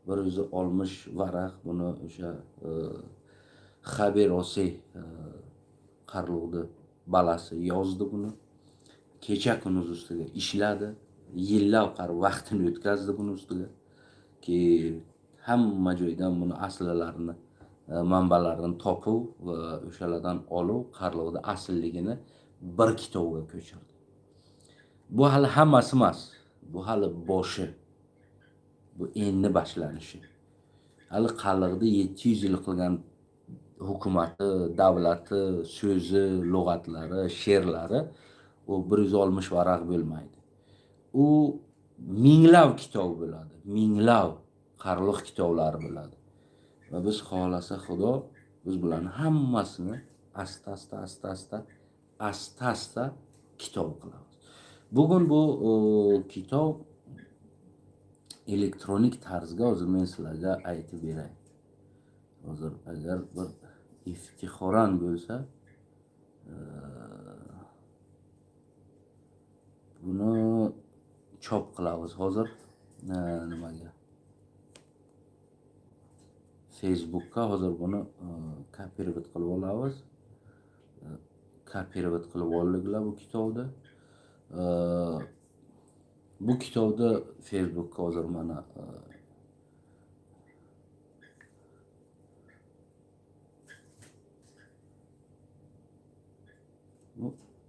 160 varaq. Buni o'sha Xabir Osey Qarluqni balasi yozdi buni. Kecha kunduz ustiga ishladi, yillab qarib vaqtini o'tkazdi buni ustiga. Keyin hamma joydan buni asllarini, manbalarini topib va o'shalardan olib, Qarluqni aslligini bir kitobga ko'chirdi. Bu hali hammasi emas, bu hali boshi. Bu endi boshlanishi. Hali Qalliqda 700 yil qilgan hukumati, davlati, so'zi, lug'atlari, she'rlari u 160 varaq bo'lmaydi. U minglab kitob bo'ladi, minglab Qarluq kitoblari bo'ladi. Va biz xohlasa Xudo, biz bularni hammasini asta-asta, asta-asta, asta-asta kitob qilamiz. Bugun bu kitob elektronik tarzga hozir men sizlarga aytib beray. Hozir agar bir iftixoran bo'lsa, buni chop qilamiz hozir. Nimaga? Facebookka hozir buni kopirovat qilib olamiz. Kopirovat qilib oldiklar bu kitobni. Bu kitobni Facebookka hozir mana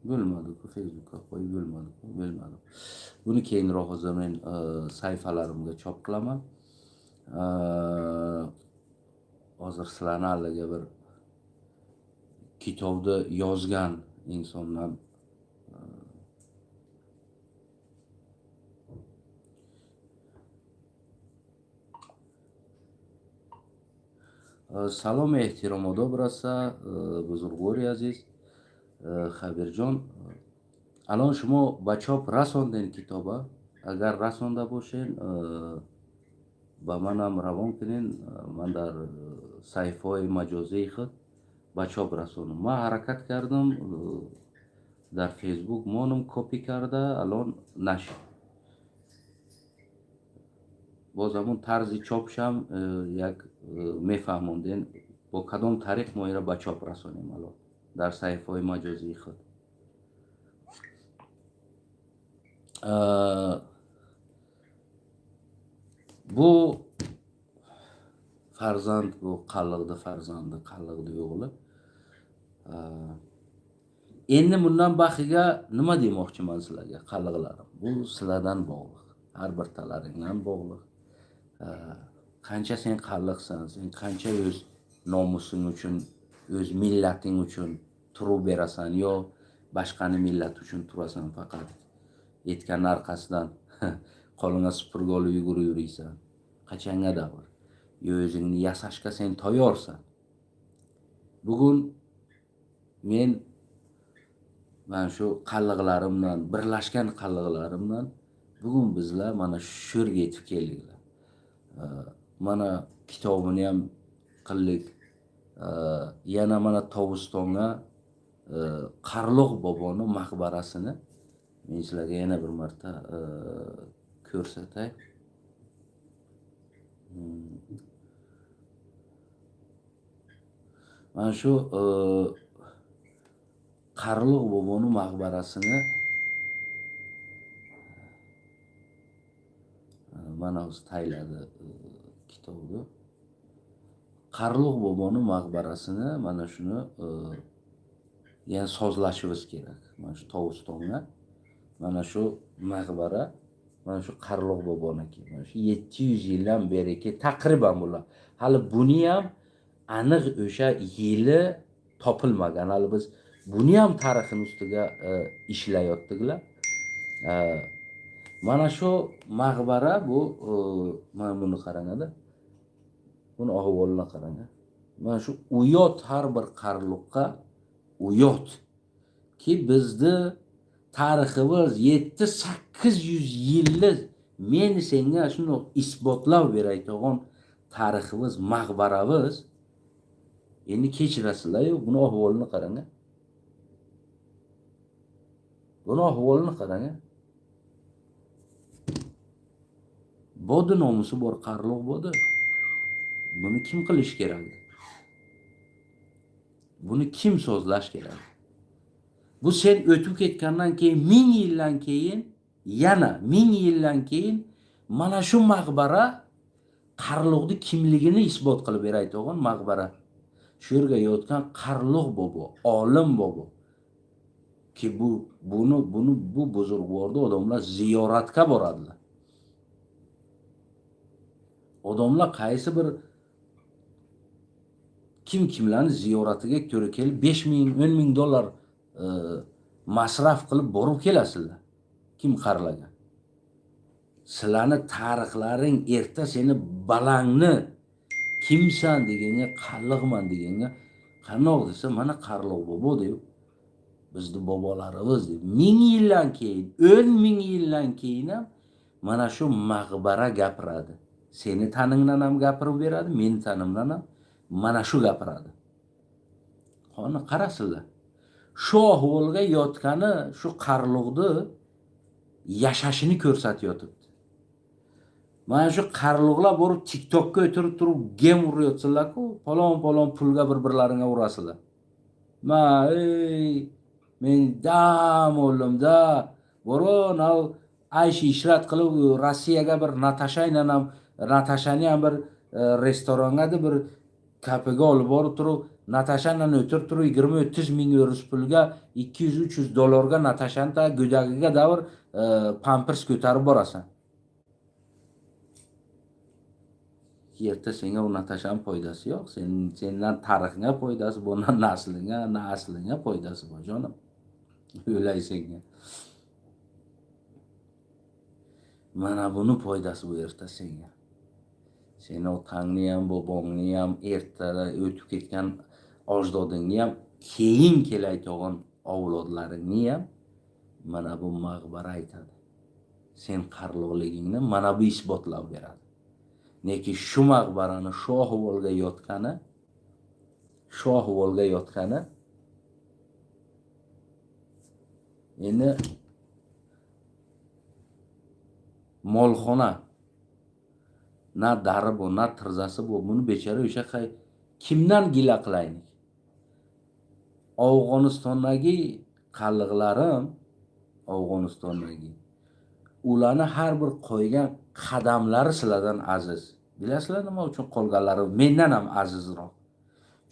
bo'lmadi-ku, Facebookka qo'yib bo'lmadi-ku, bo'lmadi. Buni keyinroq hozir men sahifalarimga chop qilaman. Hozir sizlarni alliga bir kitobni yozgan insondan salom, ehtirom, odob rаса, бузургвори азиз Хабирҷон. Алон шумо ба чоп расонден китоба? Агар расонда бошен, ба манам равон кунен, ман дар саҳифаҳои маҷозии худ ба чоп расонам. Ман ҳаракат кардам, дар Фейсбук монум копӣ карда, алон нашид. Боз ҳамун тарзи чопшам як мефаҳмонден, бо кадом тариқ мо инро ба чоп расонем алон дар саҳифаҳои маҷозии худ. Bu farzand, bu Qalliqni farzandi, Qalliqni o'g'li. Endi bundan baxiga nima demoqchiman sizlarga, qalliqlarim? Bu sizlardan bog'liq. Har bir talaringdan bog'liq. Qancha sen qalliqsan, sen qancha o'z nomusing uchun, o'z millating uchun turib berasan yo boshqani millati uchun turasan faqat. Aytganni orqasidan qo'lingga supurgi olib yugurib yuriysan. Qachonga davr? Yo o'zingni yasashga sen tayyorsan. Bugun men mana shu qalliqlarimdan, birlashgan qalliqlarimdan bugun bizlar mana shu yerga yetib keldiklar. Mana kitobini ham qildik. Yana mana Tovustonga Qarluq boboni maqbarasini men sizlarga yana bir marta ko'rsatay. Mana shu Qarluq boboni maqbarasini Mana hozir tayladi kitobni. Qarluq boboni maqbarasini mana shuni yana sozlashimiz kerak. Mana shu Tovustonga mana shu maqbara, mana shu Qarluq boboniki. Mana shu 700 yildan beriki taqriban bular. Hali buni ham aniq o'sha yili topilmagan. Hali biz buni ham tarixini ustiga ishlayotdiklar. Mana shu maqbara bu mana buni qarang-da. Buni ahvolini qarang. Mana shu uyat har bir qarluqqa uyat ki bizni tariximiz 700-800 yillik men senga shuni isbotlab berayotgan tariximiz, maqbaramiz. Endi kechirasizlar-yu, buni ahvolini qarang. Buni ahvolini qarang. Bodi nomusi bor qarluq bodi. Buni kim qilish kerak? Buni kim sozlash kerak? Bu sen o'tib ketgandan keyin 1000 yildan keyin, yana 1000 yildan keyin mana shu maqbara qarluqni kimligini isbot qilib berayotgan maqbara. Shu yerga yotgan Qarluq bobo, olim bobo. Ki bu buni buni bu buzurgvorda odamlar ziyoratga boradilar. Odamlar qaysi bir kim kimlarni ziyoratiga to'g'ri kelib 5 ming, 10 ming dollar masraf qilib borib kelasizlar. Kim qarlagan? Sizlarni tarixlaring erta seni balangni kimsan deganga, qalliqman deganga qanoq desa, mana Qarluq bobo deb bizni bobolarimiz deb 1000 yildan keyin, 10 ming yildan keyin ham mana shu maqbara gapiradi. Seni taningdan ham gapirib beradi, meni tanimdan ham mana shu gapiradi. Qani qarasizlar. Shu ahvolga yotgani shu qarluqni yashashini ko'rsatyotibdi. Mana shu qarluqlar borib TikTokka o'tirib turib gem urayotsinlar-ku, palon-palon pulga bir-birlaringga urasizlar. Ma, ey, men dam o'ldim-da. Borib, nav aysh ishrat qilib Rossiyaga bir Natashayla ham, Natashani ham bir restoranga bir kafega olib borib turib, Natashani o'tirib turib 20-30 ming rus pulga 200-300 dollarga Natashani ta go'dagiga davr pampers ko'tarib borasan. Erta senga u Natashani foydasi yo'q. Sendan tarixingga foydasi bor, na naslingga, na aslingga foydasi bor, jonim. O'lay senga. Mana buni foydasi bu erta senga. Seni otangni ham, bobongni ham, ertada o'tib ketgan ajdodingni ham, keyin kelayotgan avlodlaringni ham mana bu maqbara aytadi. Sen qarluqligingni mana bu isbotlab beradi. Neki shu maqbarani shu ahvolga yotgani, shu ahvolga yotgani endi molxona na dari bu, na tirzasi bu. Buni bechora o'sha kimdan gila qilaylik? Afg'onistondagi qalliqlarim, Afg'onistondagi ularni har bir qo'ygan qadamlari sizlardan aziz. Bilasizlar nima uchun qolganlari mendan ham azizroq?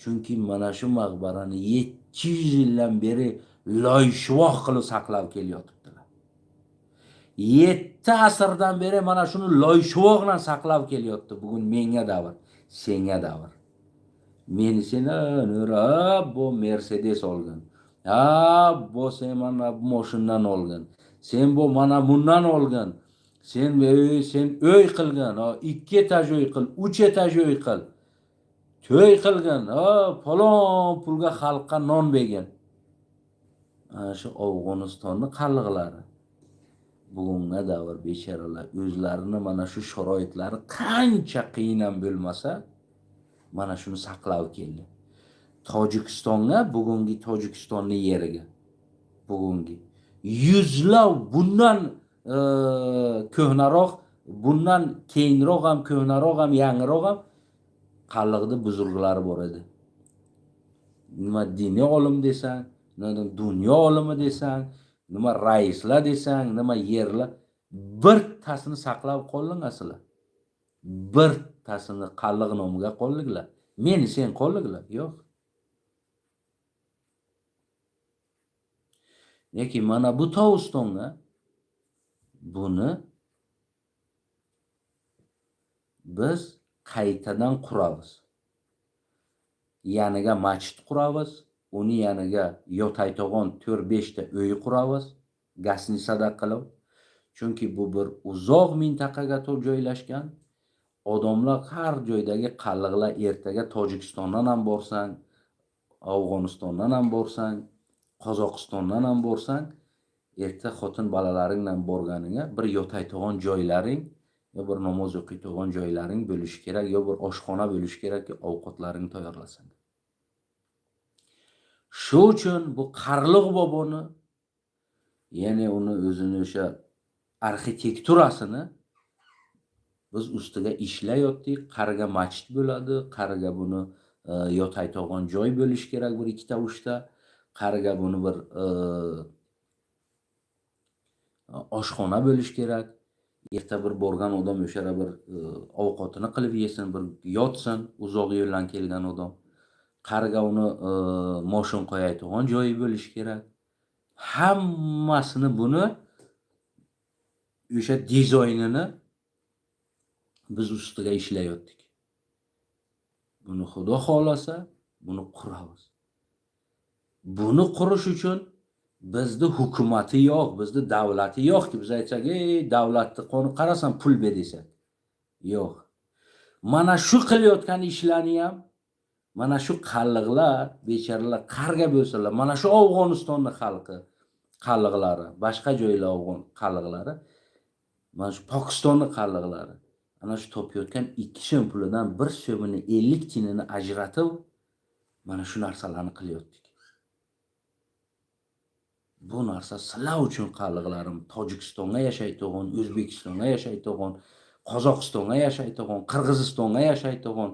Chunki mana shu maqbarani 700 yildan beri loyshvoq qilib saqlab kelyotibdilar. 7 asrdan beri mana shuni loyshvoq bilan saqlab kelyapti. Bugun menga davr, senga davr. Meni seni nura bu Mercedes olgan. Ha, bu sen mana bu mashinadan olgan. Sen bu mana bundan olgan. Sen sen uy qilgan, ha, 2 etaj uy qil, 3 etaj uy qil. To'y qilgan, ha, falon pulga xalqqa non bergan. Ana shu Afg'onistonning qalliqlari bugunga davr bechoralar o'zlarini mana shu sharoitlari qancha qiyin ham bo'lmasa, mana shuni saqlab keldi. Tojikistonga, bugungi Tojikistonning yeriga bugungi yuzlab bundan ko'hnaroq, bundan keyinroq ham, ko'hnaroq ham, yangiroq ham qalliqni buzurglari bor edi. Nima diniy olim desang, nima dunyo olimi desang, nima raislar desang, nima yerlar. Birtasini saqlab qoldinglar sizlar. Birtasini qalliq nomiga qoldinglar. Meni sen qoldinglar. Yo'q. Lekin mana bu Tovustonga buni biz qaytadan quramiz. Yaniga masjid quramiz, uni yaniga yotaytog'on 4-5 ta uy quramiz, gastnisada qilib. Chunki bu bir uzoq mintaqaga joylashgan. Odamlar har joydagi qalliqlar ertaga Tojikistondan ham borsang, Afg'onistondan ham borsang, Qozog'istondan ham borsang, erta xotin bolalaring bilan borganingga bir yotayotgan joylaring yo bir namoz o'qiydigan joylaring bo'lishi kerak, yo bir oshxona bo'lishi kerakki, ovqatlaringni tayyorlasang. Shu uchun bu Qarliq boboni, ya'ni uni o'zini o'sha arxitekturasini biz ustiga ishlayotdik. Qariga masjid bo'ladi, qariga buni yotayotgan joy bo'lishi kerak bir ikkita uchta, qariga buni bir oshxona bo'lishi kerak. Erta bir borgan odam o'sha yerda bir ovqatini qilib yesin, bir yotsin, uzoq yo'ldan kelgan odam. Qariga uni moshin qo'yadigan joyi bo'lishi kerak. Hammasini buni o'sha dizaynini biz ustiga ishlayotdik. Buni Xudo xohlasa, buni quramiz. Buni qurish uchun bizni hukumati yo'q, bizni davlati yo'qki, biz aytsak, ey davlatni qoni qarasam pul ber desak. Yo'q. Mana shu qilayotgan ishlarni ham mana shu qalliqlar, bechoralar qarga bo'lsalar, mana shu Afg'onistonning xalqi qalliqlari, boshqa joylar afg'on qalliqlari, mana shu Pokistonning qalliqlari ana shu topayotgan 2 so'm pulidan 1 so'mini 50 tiyinini ajratib mana shu narsalarni qilyaptik. Bu narsa sizlar uchun qalliqlarim, Tojikistonga yashaydigan, O'zbekistonga yashaydigan, Qozog'istonga yashaydigan, Qirg'izistonga yashaydigan,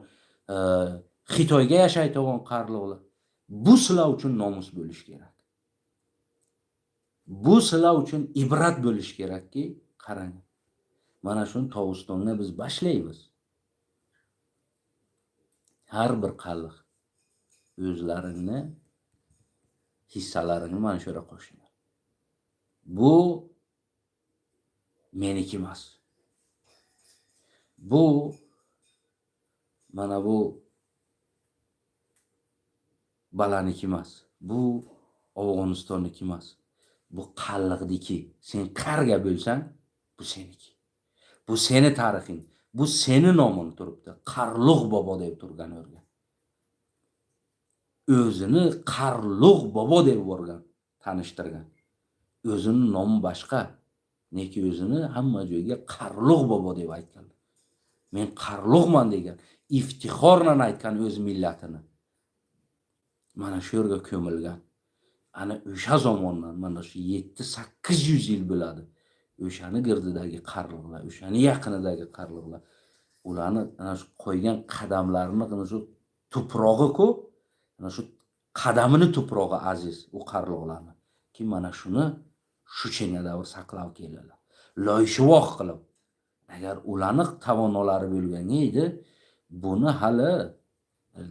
Xitoyga yashaydigan qarliqlar. Bu sizlar uchun nomus bo'lishi kerak. Bu sizlar uchun ibrat bo'lishi kerakki, qarang. Mana shuni Tovustonga biz boshlaymiz. Har bir qalliq o'zlaringni hissalaringni mana shu yerga qo'shinglar. Bu meniki emas. Bu mana bu balaniki emas. Bu Afg'onistoniki emas. Bu qalliqniki. Sen qarga bo'lsang, bu seniki. Bu seni tarixing. Bu seni noming turibdi. Qarluq bobo deb turgan o'rgan. O'zini Qarluq bobo deb borgan, tanishtirgan. O'zini nomi boshqa. Neki o'zini hamma joyga Qarluq bobo deb aytgan. Men qarluqman degan, iftixorla aytgan o'z millatini. Mana shu yerga ko'milgan. Ana o'sha zamondan mana shu 7-800 yil bo'ladi. O'shani girdidagi qarliqlar, o'shani yaqinidagi qarliqlar, ularni ana shu qo'ygan qadamlarini ana shu tuprog'i-ku, ana shu qadamini tuprog'i aziz u qarliqlarni. Ki mana shuni shu davr saqlab keldilar. Loyshuvoq qilib. Agar ularni tavonolari bo'lgan edi, buni hali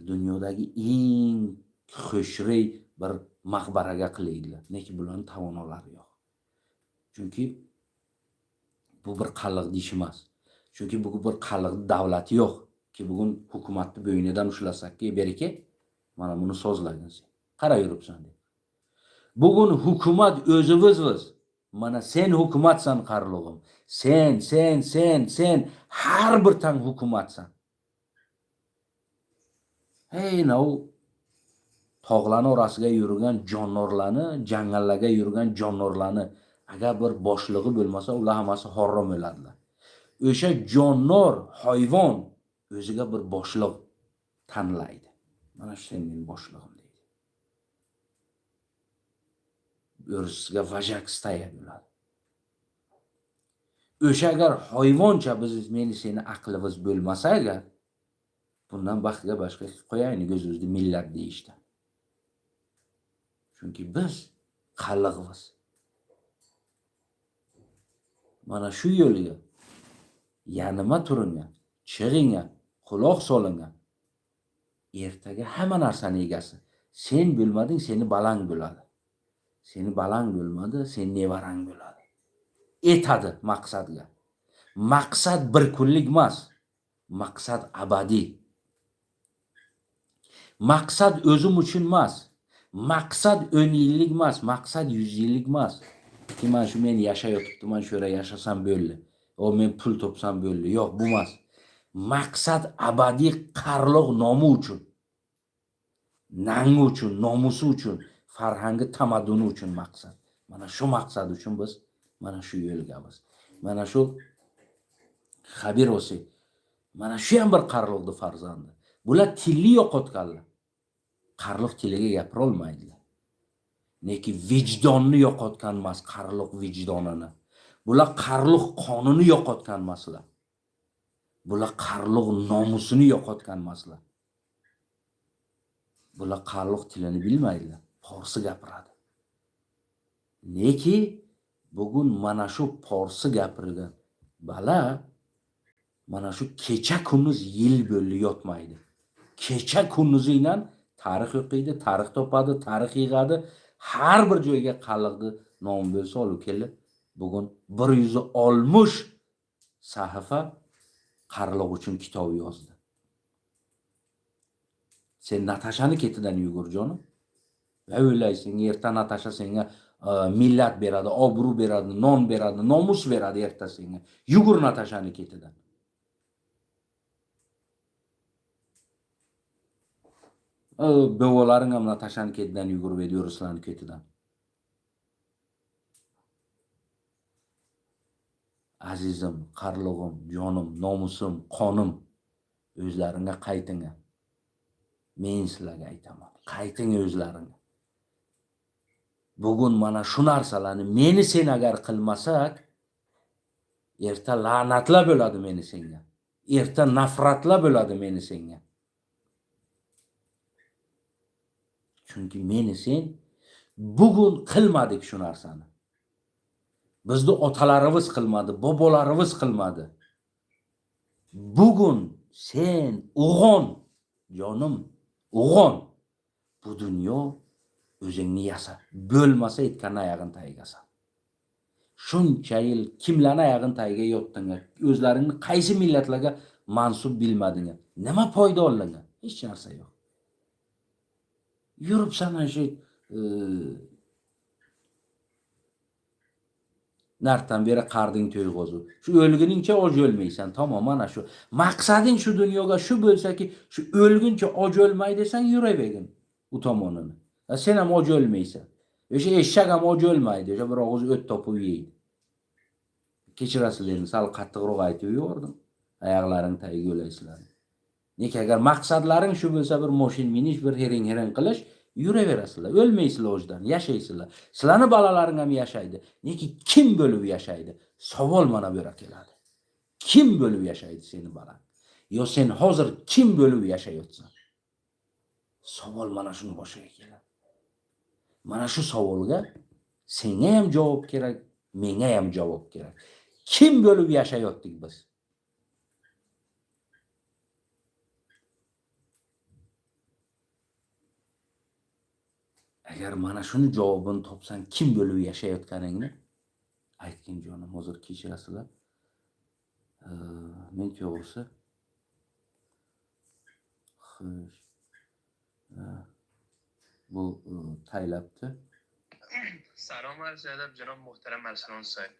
dunyodagi eng xushro'y bir maqbaraga qilaydilar. Lekin bularning tavonolari yo'q. Chunki bu bir qalliq ish emas. Chunki bu bir qalliq davlati yo'q. Ki bugun hukumatni bo'ynidan ushlasakki, beriki, mana buni sozlagin sen. Qara yuribsan deb. Bugun hukumat o'zimizmiz. Mana sen hukumatsan qarlig'im. Sen, sen, sen, sen har bir tang hukumatsan. Hey, nau tog'larni orasiga yurgan jonnorlarni, jangallarga yurgan jonnorlarni agar bir boshlig'i bo'lmasa, ular hammasi horrom o'ladilar. O'sha jonnor, hayvon o'ziga bir boshliq tanlaydi. Mana shu sen mening boshlig'im deydi. O'ziga vajak staya bo'ladi. O'sha agar hayvoncha biz meni seni aqlimiz bo'lmasa agar, bundan baxtga boshqa qo'yaylik o'zimizni millat deyishdan. Chunki biz qallig'miz. Mana shu yo'lga yanima turinga, chig'inga, quloq solinga. Ertaga hamma narsani egasi. Sen bo'lmading, seni balang bo'ladi. Seni balang bo'lmadi, seni nevarang bo'ladi. Etadi maqsadga. Maqsad bir kunlik emas. Maqsad abadiy. Maqsad o'zim uchun emas. Maqsad 10 yillik emas, maqsad 100 yillik emas. Ki mana shu men yashayotibdiman, shu yerda yashasam bo'ldi. O men pul topsam bo'ldi. Yo'q, bu emas. Maqsad abadiy qarloq nomi uchun. Nangi uchun, nomusi uchun, farhangi tamadduni uchun maqsad. Mana shu maqsad uchun biz mana shu yo'lgamiz. Mana shu Xabir olsak, mana shu ham bir qarloqni farzandi. Bular tilni yo'qotganlar. Qarloq tiliga gapira olmaydilar. Lekin vijdonni yo'qotgan emas, qarloq vijdonini. Bular qarloq qonuni yo'qotgan emaslar. Bular qarloq nomusini yo'qotgan emaslar. Bular qarloq tilini bilmaydilar, forsi gapiradi. Lekin bugun mana shu forsi gapirgan bala mana shu kecha kunduz yil bo'ldi yotmaydi. Kecha kunduzi bilan tarix o'qiydi, tarix topadi, tarix yig'adi. Har bir joyga qalliqni nomi bo'lsa olib kelib, bugun 160 sahifa qarliq uchun kitob yozdi. Sen Natashani ketidan yugur jonim. Va o'ylaysan, erta Natasha senga millat beradi, obro' beradi, non beradi, nomus beradi erta senga. Yugur Natashani ketidan. Bovalaring ham Natashani ketidan yugurib edi, ruslarni ketidan. Azizim, qarlig'im, jonim, nomusim, qonim, o'zlaringga qayting. Men sizlarga aytaman, qayting o'zlaringga. Bugun mana shu narsalarni meni sen agar qilmasak, erta la'natlar bo'ladi meni senga. Erta nafratlar bo'ladi meni senga. Chunki meni sen bugun qilmadik shu narsani. Bizni otalarimiz qilmadi, bobolarimiz qilmadi. Bugun sen uyg'on, jonim, uyg'on. Bu dunyo o'zingni yasa, bo'lmasa aytgan oyog'in tagigasan. Shuncha yil kimlarni oyog'in tagiga yotding, o'zlaringni qaysi millatlarga mansub bilmading? Nima foyda olding? Hech narsa yo'q. Yuribsan ana shu nartdan beri qarding to'yg'ozi. Shu o'lguningcha och o'lmaysan. Tamom, mana shu. Maqsading shu dunyoga shu bo'lsa-ki, shu o'lguncha och o'lmay desang yuravergin u tomonini. Sen ham och o'lmaysan. O'sha eshak ham och o'lmaydi, o'sha bir og'iz o't topib yeydi. Kechirasizlar, sal qattiqroq aytib yubordim. Oyoqlaring tagiga o'laysizlar. Lekin agar maqsadlaring shu bo'lsa, bir moshin minish, bir hering-hering qilish, yuraverasizlar, o'lmaysizlar o'zidan, yashaysizlar. Sizlarni bolalaring ham yashaydi. Lekin kim bo'lib yashaydi? Savol mana bu yerga keladi. Kim bo'lib yashaydi seni bolang? Yo sen hozir kim bo'lib yashayotsan? Savol mana shuni boshiga keladi. Mana shu savolga senga ham javob kerak, menga ham javob kerak. Kim bo'lib yashayotdik biz? Agar mana shuni javobini topsang, kim bo'lib yashayotganingni aytgin jonim, hozir kechirasizlar. Men to'g'risi xo'sh, bu taylabdi. سلام عرض ادب جناب محترم ارسلان صاحب.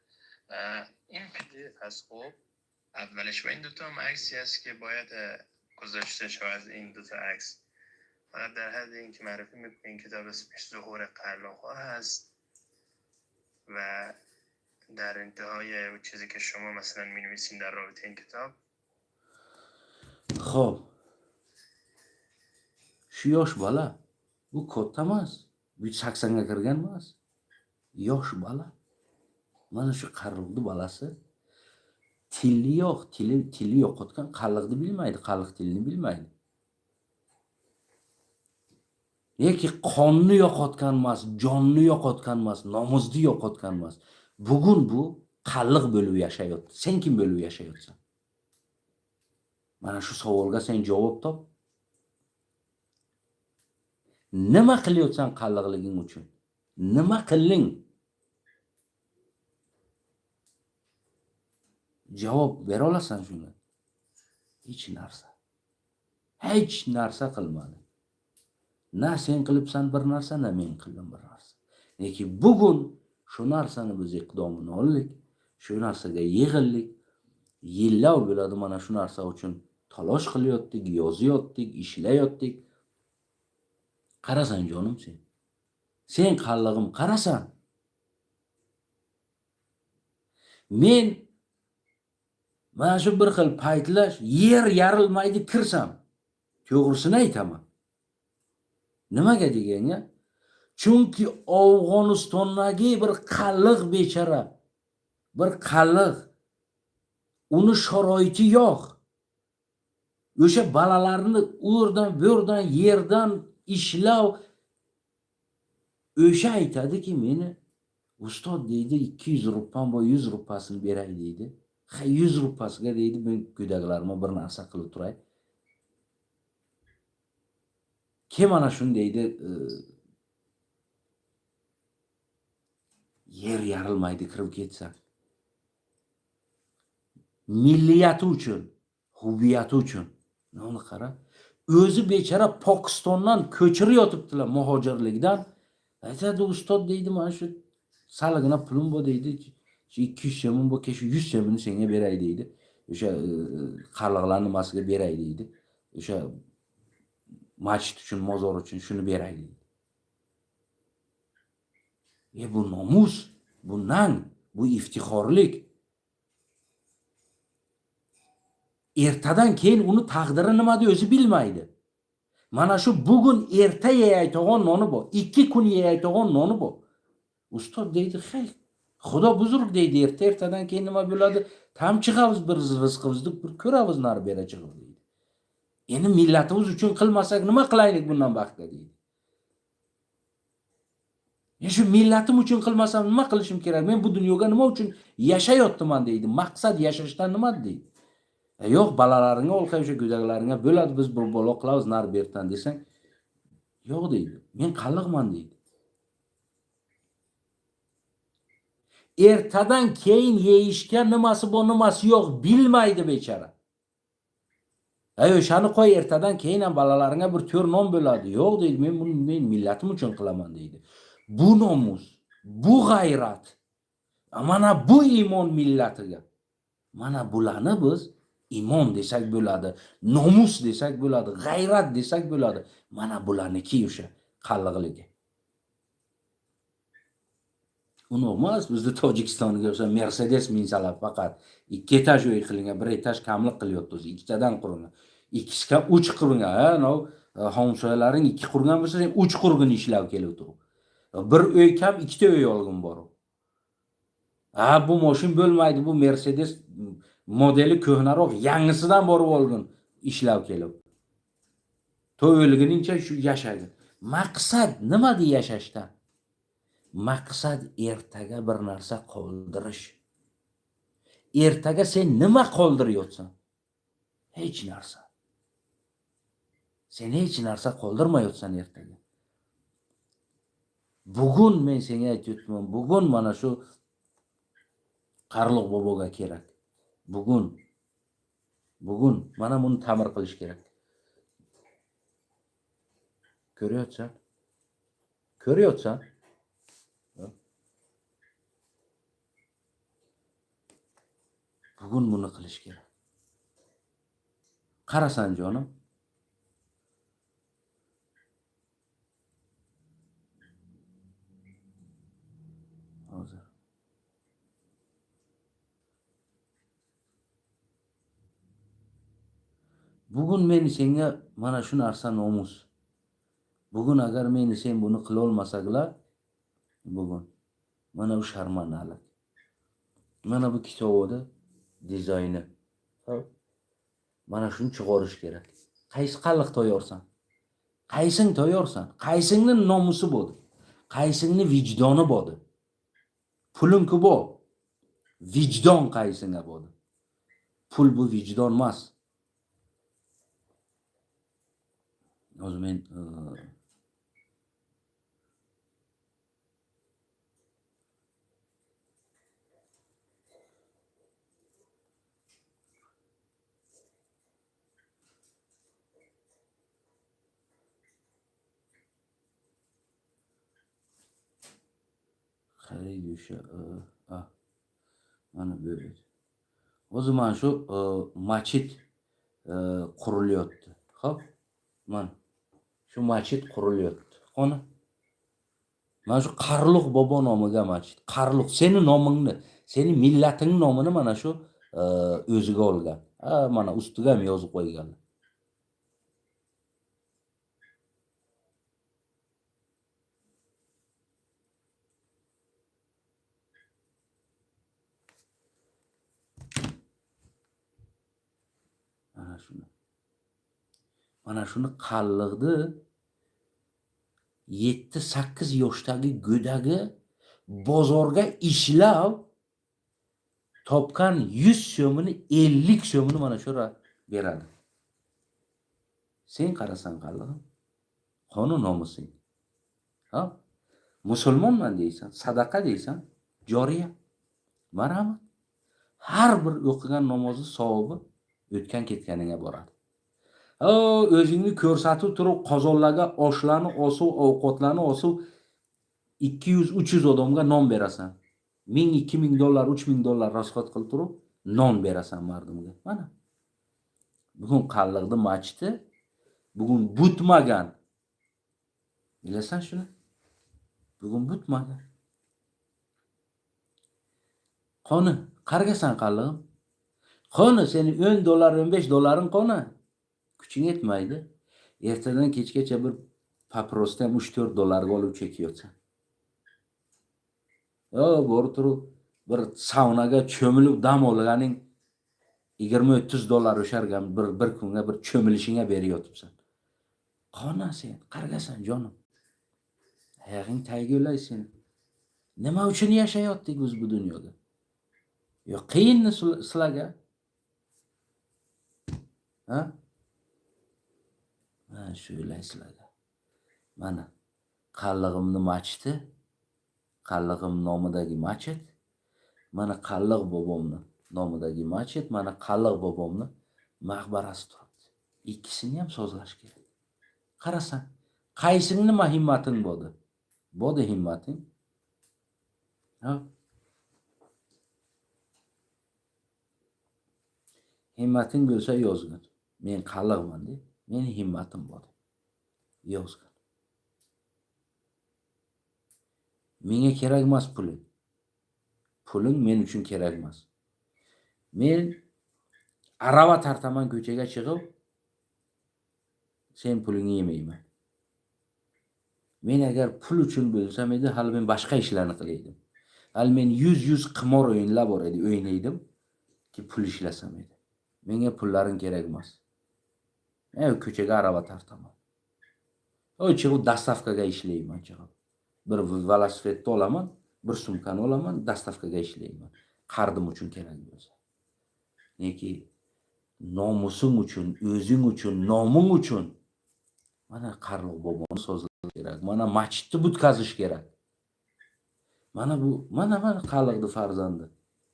این PDF هست. خب اولش و این دوتا هم عکسی هست که باید گذاشته شود. از این دوتا عکس فقط در حد اینکه معرفی میکنه این کتاب اسمش ظهور قرلاق هست و در انتهای چیزی که شما مثلا می نویسین در رابطه این کتاب. Xo'p. Shu yosh bola, bu katta emas, bu 80 ga kirgan emas. Yosh bola. Mana shu qarliqni bolasi tili yo'q, tili yo'qotgan, qalliqni bilmaydi, qalliq tilini bilmaydi. Lekin qonni yo'qotgan emas, jonni yo'qotgan emas, nomusni yo'qotgan emas. Bugun bu Qalliq bo'lib yashayapti. Sen kim bo'lib yashayapsan? Mana shu savolga sen javob top. Nima qilyapsan qalliqliging uchun? Nima qilding? Javob bera olasan shunga? Hech narsa. Hech narsa qilmadi. Na sen qilibsan bir narsa, na men qildim bir narsa. Lekin bugun shu narsani biz iqdomini oldik, shu narsaga yig'ildik. Yillar bo'ladi mana shu narsa uchun talosh qilyotdik, yozayotdik, ishlayotdik. Qarasan jonim sen. Sen qallig'im qarasan. Men mana shu bir xil paytlar yer yarilmaydi kirsam, to'g'risini aytaman. Nimaga deganga? Chunki Afg'onistondagi bir qalliq bechara, bir qalliq, uni sharoiti yo'q. O'sha balalarni u yerdan, bu yerdan, yerdan ishlav o'sha aytadiki meni ustod deydi 200 rupam bor, 100 rupasini beray deydi. Ha 100 rupasiga deydi men go'daklarimga bir narsa qilib turay. Kim ana shuni deydi yer yarilmaydi kirib ketsa. Milliyati uchun, huviyati uchun. Uni qara. O'zi bechara Pokistondan ko'chirib yotibdilar muhojirlikdan. Aytadi ustod deydi mana shu salgina pulim bor deydi. Shu 200 so'mim bor, shu 100 so'mini senga beray deydi. O'sha qalliqlar nimasiga beray deydi. O'sha masjid uchun, mozor uchun shuni beray deydi. Bu nomus, bu nang, bu iftixorlik. Ertadan keyin uni taqdiri nimada o'zi bilmaydi. Mana shu bugun erta yeyayotgan noni bor, 2 kun yeyayotgan noni bor. Ustod deydi, "Hey, Xudo buzruk deydi, erta ertadan keyin nima bo'ladi? Tam chiqamiz bir rizqimizni bir ko'ramiz nari bera chiqib deydi. Endi millatimiz uchun qilmasak nima qilaylik bundan baxtga deydi. Shu millatim uchun qilmasam nima qilishim kerak? Men bu dunyoga nima uchun yashayapman deydi. Maqsad yashashdan nima deydi? Yo'q, bolalaringga olqay o'sha go'daklaringga bo'ladi, biz bir bola qilamiz nari berdan desang, yo'q deydi. Men qalliqman deydi. Ertadan keyin yeyishga nimasi bor, nimasi yo'q bilmaydi bechara. O'shani qo'y, ertadan keyin ham bolalaringga bir to'rt non bo'ladi. Yo'q deydi, men buni men millatim uchun qilaman deydi. Bu nomus, bu g'ayrat, mana bu iymon millatiga. Mana bularni biz iymon desak bo'ladi, nomus desak bo'ladi, g'ayrat desak bo'ladi. Mana bularniki o'sha qalliqligi. Uni emas, bizda Tojikistonga o'sha Mercedes minsalar faqat 2 etaj uy qilingan, 1 etaj kamlik qilyapti o'zi, ikkitadan qurilgan. Ikkisiga 3 qurilgan, ha, nov hamsoyalaring 2 qurgan bo'lsa, sen 3 qurgin ishlab kelib turib. Bir uy kam, 2 uy olgin borib. Ha, bu mashina bo'lmaydi, bu Mercedes modeli ko'hnaroq, yangisidan borib olgin ishlab kelib. To'y o'lguningcha shu yashagin. Maqsad nima de yashashda? Maqsad ertaga bir narsa qoldirish. Ertaga sen nima qoldiryapsan? Hech narsa. Sen hech narsa qoldirmayapsan ertaga. Bugun men senga aytyapman, bugun mana shu Qarliq boboga kerak. Bugun. Bugun mana buni ta'mir qilish kerak. Ko'ryapsan? Ko'ryapsan? Bugun buni qilish kerak. Qarasan jonim. Hozir. Bugun men senga mana shu narsa nomus. Bugun agar men sen buni qila olmasaklar, bugun mana bu sharmandalik. Mana bu kitobda dizayni. Mana shuni chiqarish kerak. Qaysi qalliq tayyorsan? Qaysing tayyorsan? Qaysingni nomusi bo'ldi? Qaysingni vijdoni bo'ldi? Puling-ku bor. Vijdon qaysinga bo'ldi? Pul bu vijdon emas. Hozir men xarid o'sha mana bu hozir mana shu machit qurilyapti. Xo'p, mana shu machit qurilyapti. Qani? Mana shu Qarluq bobo nomiga machit. Qarluq seni nomingni, seni millating nomini mana shu o'ziga olgan. Ha, mana ustiga ham yozib qo'yganlar. Mana shuni. Mana shuni qalliqni 7-8 yoshdagi go'dagi bozorga ishlab topgan 100 so'mini 50 so'mini mana shu beradi. Sen qarasan qallig'im, qonun nomusing. Ha? Musulmonman deysan, sadaqa deysan, joriya. Marhamat. Har bir o'qigan namozni savobi o'tgan ketganiga boradi. O'zingni ko'rsatib turib qozonlarga oshlarni osuv, ovqatlarni osuv 200-300 odamga non berasan. 1000-2000 dollar, 3000 dollar rasxod qilib turib non berasan mardumga. Mana. Bugun Qalliqni machiti bugun butmagan. Bilasan shuni? Bugun butmagan. Qoni, qargasan qallig'im. Qoni seni 10 dollar, 15 dollaring qoni. Kuching yetmaydi. Ertadan kechgacha bir paprosda ham 3-4 dollarga olib chekayotsan. Borib turib bir saunaga cho'milib dam olganing 20-30 dollar o'shargan bir kunga bir cho'milishingga beryotibsan. Qona sen, qargasan jonim. Oyog'ing tayga o'lay seni. Nima uchun yashayotdik biz bu dunyoda? Yo qiyinmi sizlarga? Ha? Mana shu o'laysizlarga. Mana qallig'imni machiti, qallig'im nomidagi machit, mana qalliq bobomni nomidagi machit, mana qalliq bobomni maqbarasi turibdi. Ikkisini ham sozlash kerak. Qarasan, qaysingni nima himmating bo'ldi? Bo'ldi himmating. Ha? Himmating bo'lsa yozgin. Men qalliqman deb. Meni himmatim bor. Yozgin. Menga kerak emas puling. Puling men uchun kerak emas. Men arava tartaman ko'chaga chiqib, sen pulingni yemayman. Men agar pul uchun bo'lsam edi, hali men boshqa ishlarni qilaydim. Hali men 100 qimor o'yinlar bor edi, o'ynaydim ki pul ishlasam edi. Menga pullaring kerak emas. Men ko'chaga arava tartaman. O chiqib dastavkaga ishlayman chiqib. Bir velosipedni olaman, bir sumkani olaman, dastavkaga ishlayman. Qardim uchun kerak bo'lsa. Neki nomusing uchun, o'zing uchun, noming uchun mana Qarluq boboni so'zlash kerak. Mana machitni butkazish kerak. Mana bu, mana Qalliqni farzandi.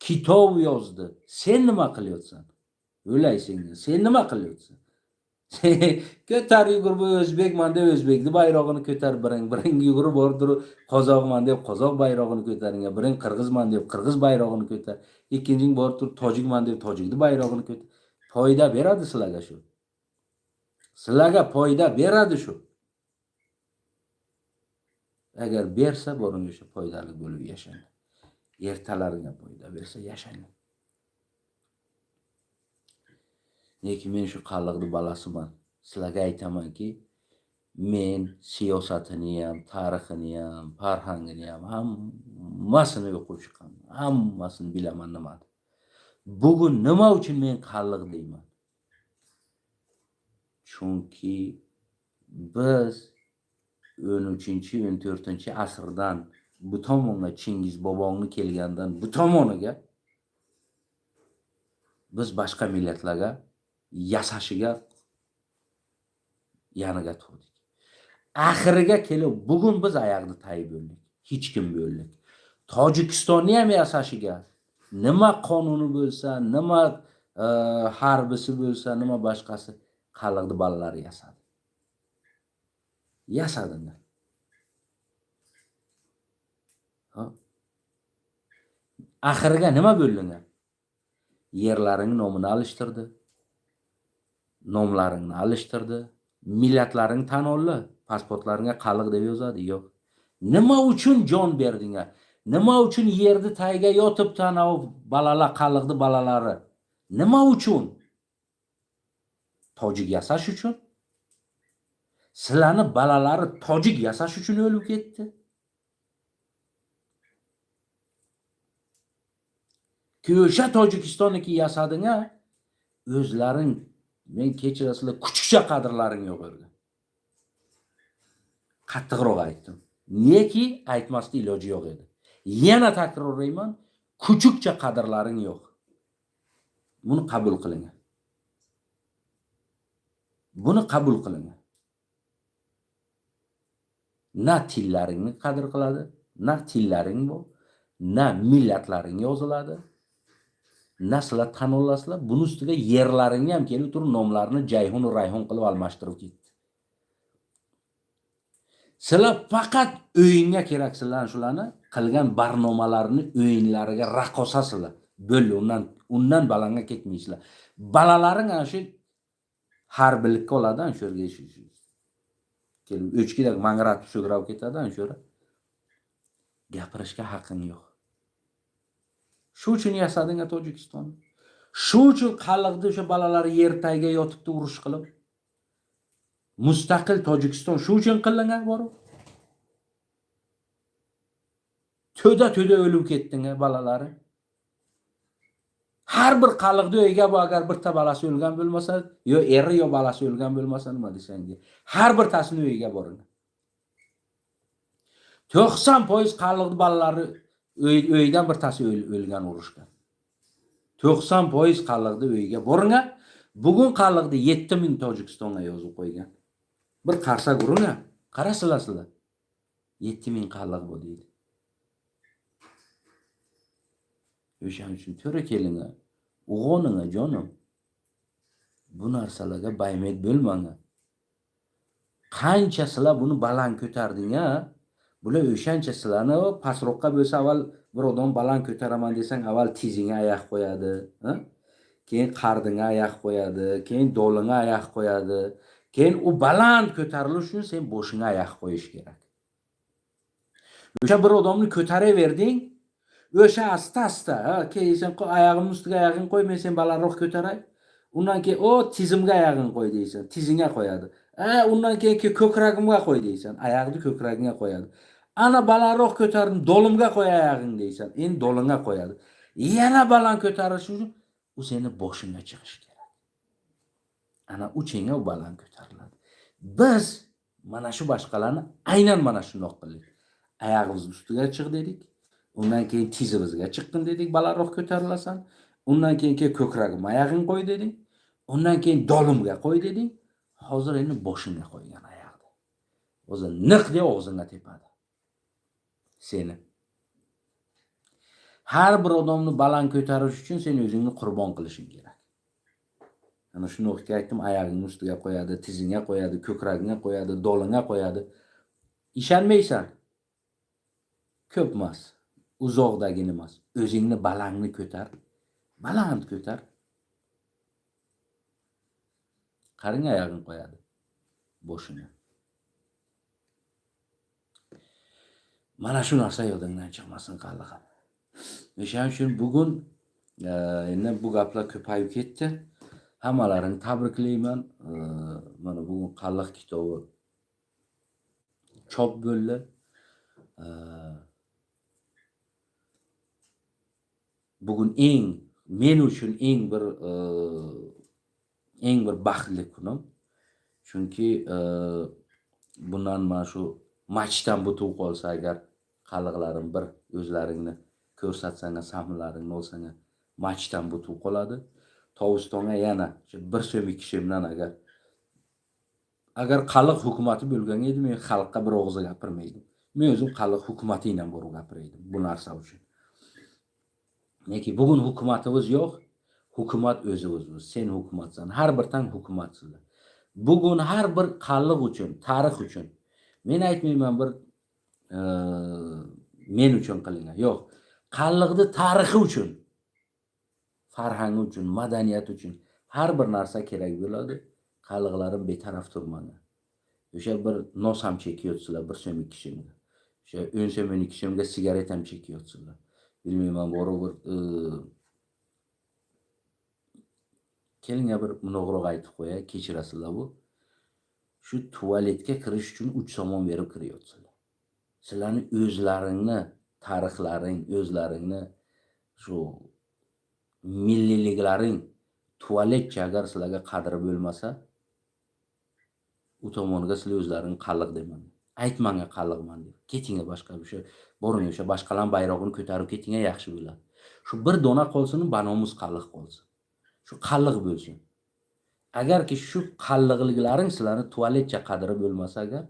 Kitob yozdi. Sen nima qilyapsan? O'laysan. Sen nima qilyapsan? Ko'tar yugurib o'zbekman deb o'zbekni bayrog'ini ko'tar, biring yugurib borib turib qozoqman deb qozoq bayrog'ini ko'taring, biring qirg'izman deb qirg'iz bayrog'ini ko'tar, ikkinching borib turib tojikman deb tojikni bayrog'ini ko'tar. Foyda beradi sizlarga shu. Sizlarga foyda beradi shu. Agar bersa boring o'sha foydali bo'lib yashanglar. Ertalaringga foyda bersa yashanglar. Lekin men shu qalliqni balasiman. Sizlarga aytamanki, men siyosatini ham, tarixini ham, farhangini ham hammasini o'qib chiqqanman. Hammasini bilaman nimani. Bugun nima uchun men qalliq deyman? Chunki biz 13-14 asrdan bu tomonga Chingiz bobongni kelgandan bu tomoniga Biz boshqa millatlarga yasashiga yoniga tug'dik. Oxiriga kelib bugun biz oyoqni tayib bo'ldik. Hech kim bo'ldik. Tojikistonni ham yasashiga nima qonuni bo'lsa, nima harbisi bo'lsa, nima boshqasi qalliqni bolalari yasadi. Yasadinglar. Oxiriga nima bo'ldinglar? Yerlaring nomini alishtirdi. Nomlaringni alishtirdi. Millatlaring tan oldi. Pasportlaringga qalliq deb yozadi. Yo'q. Nima uchun jon berdinglar? Nima uchun yerni tagiga yotib tanov balalar, qalliqni balalari? Nima uchun? Tojik yasash uchun. Sizlarni balalari tojik yasash uchun o'lib ketdi. Ki o'sha Tojikistonniki yasading-a, o'zlaring, men kechirasizlar, kuchukcha qadrlaring yo'q edi. Qattiqroq aytdim. Neki aytmaslik iloji yo'q edi. Yana takrorlayman, kuchukcha qadrlaring yo'q. Buni qabul qiling. Buni qabul qiling. Na tillaringni qadr qiladi, na tillaring bu, na millatlaring yoziladi, na sizlar tan olasizlar. Buni ustiga yerlaringni ham kelib turib nomlarini Jayhun va Rayhon qilib almashtirib ketdi. Sizlar faqat o'yinga keraksizlar, shularni qilgan barnomalarini o'yinlariga raqqosasizlar. Bo'ldi, undan balanga ketmaysizlar. Balalaring ana shu harbilikka oladi, ana shu yerga kelib o'chkidek mangratib so'grab ketadi, ana shu yerga. Gapirishga haqqing yo'q. Shu uchun yasading Tojikistonni. Shu uchun qalliqda o'sha balalar yer tagiga yotibdi urush qilib. Mustaqil Tojikiston shu uchun qilingan borib. To'da-to'da o'lib ketding balalari. Har bir qalliqda uyiga bu agar birta balasi o'lgan bo'lmasa, yo eri yo balasi o'lgan bo'lmasa nima desangiz, har birtasini uyiga boring. 90% qalliqda balalari uyidan birtasi o'lgan urushga. 90% qalliqda uyiga boring. Bugun qalliqda 7000 Tojikistonga yozib qo'ygan. Bir qarsak uring, qarasizlar sizlar. 7000 qalliq bu deydi. O'shaning uchun to'ra keling, uyg'oning jonim. Bu narsalarga baymet bo'lmang. Qancha sizlar buni baland ko'tarding-a, bular o'shancha sizlarni pastroqqa bo'lsa avval bir odam baland ko'taraman desang, avval tizingga oyoq qo'yadi, ha? Keyin qardingga oyoq qo'yadi, keyin do'lingga oyoq qo'yadi. Keyin u baland ko'tarilish uchun sen boshingga oyoq qo'yish kerak. O'sha bir odamni ko'taraverding, o'sha asta-asta, ha, keyin sen oyog'imning ustiga oyog'ingni qo'y, men sen balandroq ko'taray. Undan keyin o tizimga oyog'ingni qo'y deysan, tizingga qo'yadi. Undan keyin ko'kragimga qo'y deysan, oyog'ni ko'kragingga qo'yadi. Ana balandroq ko'tardim, do'limga qo'y oyog'ing deysan, endi do'lingga qo'yadi. Yana baland ko'tarish uchun u seni boshingga chiqishi kerak. Ana u chenga u baland ko'tariladi. Biz mana shu boshqalarni aynan mana shundoq qildik. Oyog'imiz ustiga chiq dedik. Undan keyin tizimizga chiqqin dedik, balandroq ko'tarilasan. Undan keyin ko'kragimga oyog'ing qo'y dedik. Undan keyin dolimga qo'y dedik. Hozir endi boshingga qo'ygan oyog'ni. O'zi niq deb og'zingga tepadi. Seni. Har bir odamni baland ko'tarish uchun sen o'zingni qurbon qilishing kerak. Ana shuni o'qitga aytdim, oyog'ingni ustiga qo'yadi, tizingga qo'yadi, ko'kragingga qo'yadi, do'lingga qo'yadi. Ishonmaysan. Ko'p emas, uzoqdagini emas. O'zingni balangni ko'tar. Baland ko'tar. Qaring oyog'ini qo'yadi boshini. Mana shu narsa yodingdan chiqmasin qallig'im. O'shaning uchun bugun endi bu gaplar ko'payib ketdi. Hammalarini tabriklayman. Mana bugun qalliq kitobi chop bo'ldi. Bugun men uchun eng bir baxtli kunim. Chunki bundan mana shu matchdan butub qolsa agar qalliqlarim bir o'zlaringni ko'rsatsangiz, sahmlaringni olsangiz, matchdan butub qoladi. Tovustonga yana 1 so'm 2 so'mdan agar xalq hukumati bo'lgan edi, men xalqqa bir og'iz gapirmaydim. Men o'zim xalq hukumati bilan borib gapiraydim bu narsa uchun. Lekin bugun hukumatimiz yo'q. Hukumat o'zimiz. Sen hukumatsan. Har bir tang hukumatsizlar. Bugun har bir xalq uchun, tarix uchun. Men aytmayman bir men uchun qilingan. Yo'q. Xalqni tarixi uchun, farhangi uchun, madaniyati uchun har bir narsa kerak bo'ladi. Xalqlarim betaraf turmagan. O'sha bir nos ham chekyapsizlar 1 so'm 2 so'mga. O'sha 10 so'm 12 so'mga sigaret ham chekyapsizlar. Bilmayman, borib bir keling bir munog'roq aytib qo'yay, kechirasizlar bu. Shu tualetga kirish uchun 3 somon berib kiryapsizlar. Sizlarni o'zlaringni tarixlaring, o'zlaringni shu milliyliklaring tualetcha agar sizlarga qadri bo'lmasa, u tomonga sizlar o'zlaring qalliq demanglar. Aytmanglar qalliqman deb. Ketinglar boshqa o'sha boring o'sha boshqalarning bayrog'ini ko'tarib ketinglar, yaxshi bo'ladi. Shu bir dona qolsin, banomus qalliq qolsin. Shu qalliq bo'lsin. Agarki shu qalliqliklaring sizlarni tualetcha qadri bo'lmasa agar,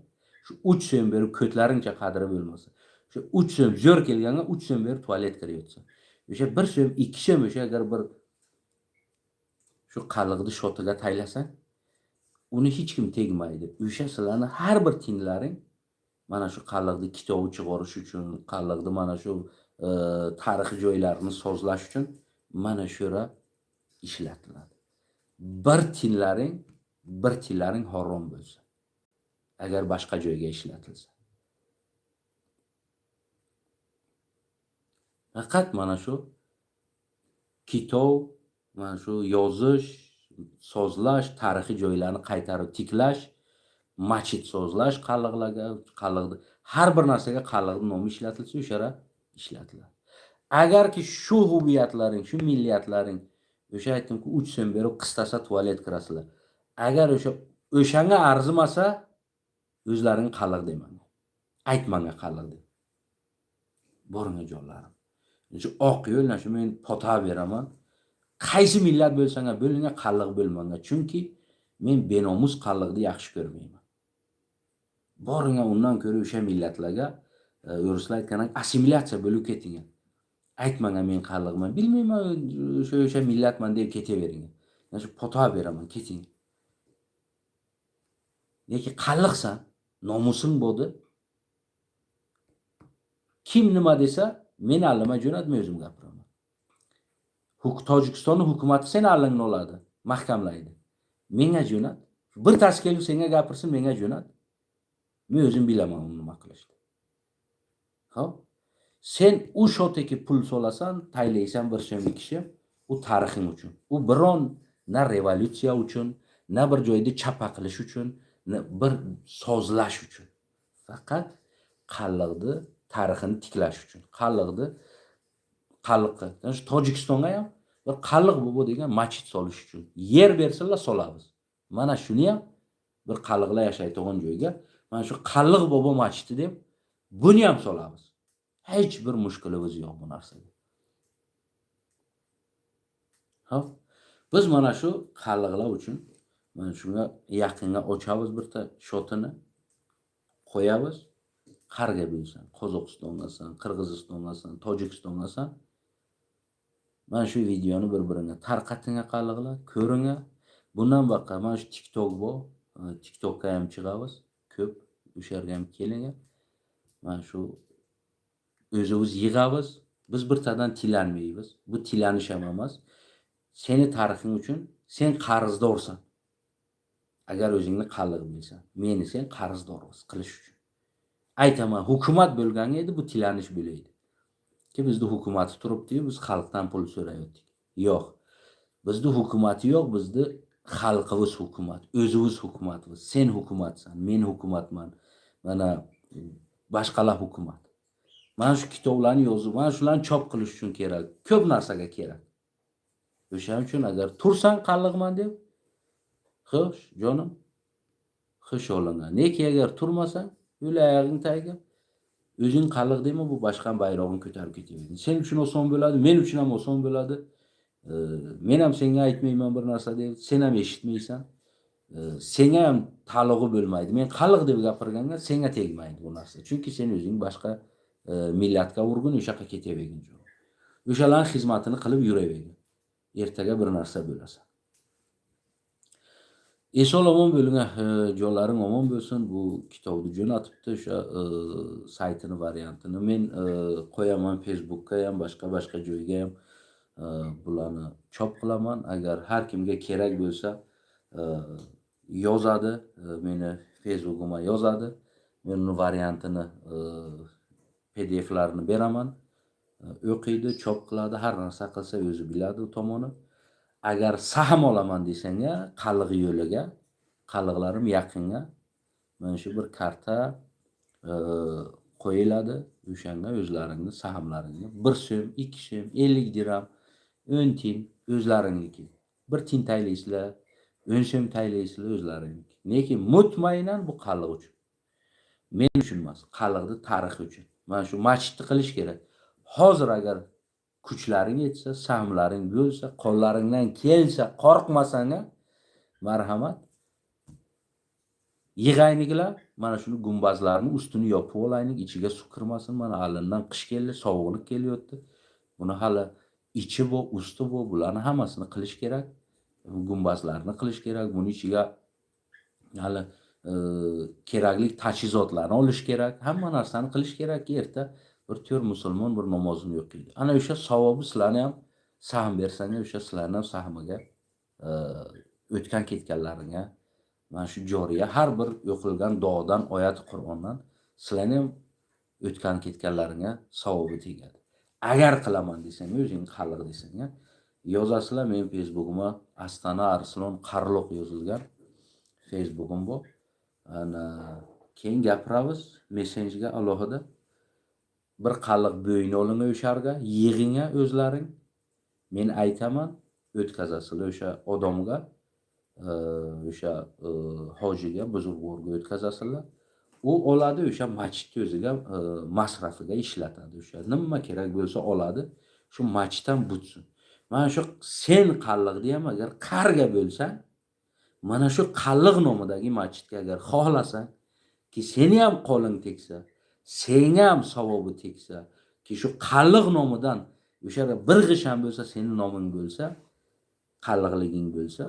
shu 3 so'm berib ko'tlaringcha qadri bo'lmasa, shu 3 so'm zo'r kelganga 3 so'm berib tualet kiryapsan. O'sha 1 so'm, 2 so'm o'sha agar bir shu qalliqni shotiga taylasang, uni hech kim tegmaydi. O'sha sizlarni har bir tiyinlaring mana shu qalliqni kitobi chiqarish uchun, qalliqni mana shu tarixiy joylarini sozlash uchun mana shura ishlatiladi. Bir tiyinlaring harom bo'lsa, agar boshqa joyga ishlatilsa. Faqat mana shu kitob, mana shu yozish, sozlash, tarixiy joylarni qaytarib tiklash, machit sozlash qalliqlarga, qalliqni har bir narsaga qalliqni nomi ishlatilsa, o'shara ishlatiladi. Agarki shu huviyatlaring, shu milliyatlaring o'sha aytdimku 3 so'm berib qistasa tualet kirasizlar. Agar o'shanga arzimasa, o'zlaring qalliq demanglar. Aytmanglar qalliq deb. Boringlar jonlarim. Shu oq yo'l, shu men pota beraman. Qaysi millat bo'lsanglar bo'linglar, qalliq bo'lmanglar. Chunki men benomus qalliqni yaxshi ko'rmayman. Boringlar undan ko'ra o'sha millatlarga, o'rislar aytgandek assimilyatsiya bo'lib ketinglar. Aytmanglar men qalliqman, bilmayman, o'sha millatman deb ketaveringlar. Mana shu pota beraman, keting. Lekin qalliqsan, nomusing bo'ldi. Kim nima desa, men allama jo'nat, men o'zim gapiraman. Tojikistonning hukumati seni allangni oladi, mahkamlaydi. Menga jo'nat. Bir tas kelib senga gapirsin, menga jo'nat. Men o'zim bilaman uni nima qilishni. Xo'p. Sen u shoteki pul solasan, taylaysan 1 so'm 2 so'm, u tarixing uchun. U biron na revolyutsiya uchun, na bir joyda chapa qilish uchun, na bir sozlash uchun. Faqat qalliqni tarixini tiklash uchun. Qalliqni qalliqqa, shu Tojikistonga ham bir qalliq bobo degan machit solish uchun yer bersinlar, solamiz. Mana shuni ham bir qalliqlar yashaydigan joyga mana shu qalliq bobo machiti deb buni ham solamiz. Hech bir mushkulimiz yo'q bu narsaga. Xo'p, biz mana shu qalliqlar uchun mana shunga yaqinga ochamiz birta shotini qo'yamiz. Qarga bo'lsin, Qozog'istondasan, Qirg'izistondasan, Tojikistondasan. Mana shu videoni bir-biringga tarqatinglar qalliqlar, ko'ringlar. Bundan boshqa mana shu TikTok bor, TikTokka ham chiqamiz, ko'p o'sha yerga ham kelinglar. Mana shu o'zimiz yig'amiz. Biz bir tadan tilanmaymiz. Bu tilanish ham emas. Seni tarixing uchun sen qarzdorsan. Agar o'zingni qalliq bilsan, meni sen qarzdormiz qilish uchun. Aytaman, hukumat bo'lgan edi, bu tilanish bo'laydi. Ki bizni hukumati turibdi-yu, biz xalqdan pul so'rayotdik. Yo'q. Bizni hukumati yo'q, bizni xalqimiz hukumat, o'zimiz hukumatimiz. Sen hukumatsan, men hukumatman. Mana boshqalar hukumat. Mana shu kitoblarni yozib, mana shularni chop qilish uchun kerak. Ko'p narsaga kerak. O'shaning uchun agar tursan qalliqman deb, xo'sh, jonim, xush olingan. Lekin agar turmasang, yo'l oyog'ing tagiga o'zing qalliq dema, bu boshqa bayrog'ini ko'tarib ketaveradi. Sen uchun oson bo'ladi, men uchun ham oson bo'ladi. Men ham senga aytmayman bir narsa deb, sen ham eshitmaysan. Senga ham taalluqi bo'lmaydi. Men qalliq deb gapirganga senga tegmaydi bu narsa, chunki sen o'zing boshqa millatga urgin, o'sha yoqqa ketavergin, o'shalarni xizmatini qilib yuravergin, ertaga bir narsa bo'lasan. Eson omon bo'ling, jonlaring omon bo'lsin. Bu kitobni jo'natibdi, o'sha saytini variantini men qo'yaman Facebookka ham, boshqa boshqa joyga ham bularni chop qilaman. Agar har kimga kerak bo'lsa, yozadi, meni Facebookimga yozadi, men uni variantini, PDFlarini beraman, o'qiydi, chop qiladi, har narsa qilsa, o'zi biladi u tomoni. Agar sahm olaman desang, qalliq yo'liga, qalliqlarim yaqinga mana shu bir karta qo'yiladi, o'shanga o'zlaringni sahmlaringni, 1 so'm, 2 so'm, 50 dirham, 10 tiyin o'zlaringniki, 1 tiyin taylaysizlar, 10 so'm taylaysizlar, o'zlaringniki. Lekin mutmaynan bu qalliq uchun, men uchun emas, qalliqni tarixi uchun mana shu masjidni qilish kerak. Hozir agar kuchlaring yetsa, sahmlaring bo'lsa, qo'llaringdan kelsa, qo'rqmasang, marhamat, yig'ayliklar mana shuni, gumbazlarni ustini yopib olaylik, ichiga suv kirmasin. Mana alindan qish keldi, sovuqlik kelyapti. Buni hali ichi bu, usti bu, bularni hammasini qilish kerak, gumbazlarni qilish kerak, buni ichiga hali kerakli tajhizotlarni olish kerak, hamma narsani qilish kerakki, erta bir to'rt musulmon bir namozini o'qiydi. Ana o'sha savobi sizlarni ham sahm bersang, o'sha sizlarni ham sahmiga, o'tgan ketganlaringga mana shu joriya, har bir o'qilgan duodan, oyati Qur'ondan sizlarni ham o'tgan ketganlaringga savobi tegadi. Agar qilaman desang, o'zing qalliq desang, yozasizlar meni Facebookimga. Astana Arslon Qarloq yozilgan Facebookim bor. Ana keyin gapiramiz messenjerga alohida. Bir qalliq bo'yin oling, o'sharga yig'inga o'zlaring, men aytaman, o'tkazasizlar o'sha odamga, o'sha hojiga, buzrukvorga o'tkazasizlar. U oladi, o'sha masjidni o'ziga masrafiga ishlatadi, o'sha nima kerak bo'lsa oladi, shu masjid ham butsin. Mana shu sen qalliqni ham agar qarga bo'lsang, mana shu qalliq nomidagi masjidga agar xohlasang ki, seni ham qo'ling tegsa, senga ham savobi tegsa ki, shu qalliq nomidan o'sha bir g'ish ham bo'lsa seni noming bo'lsa, qalliqliging bo'lsa,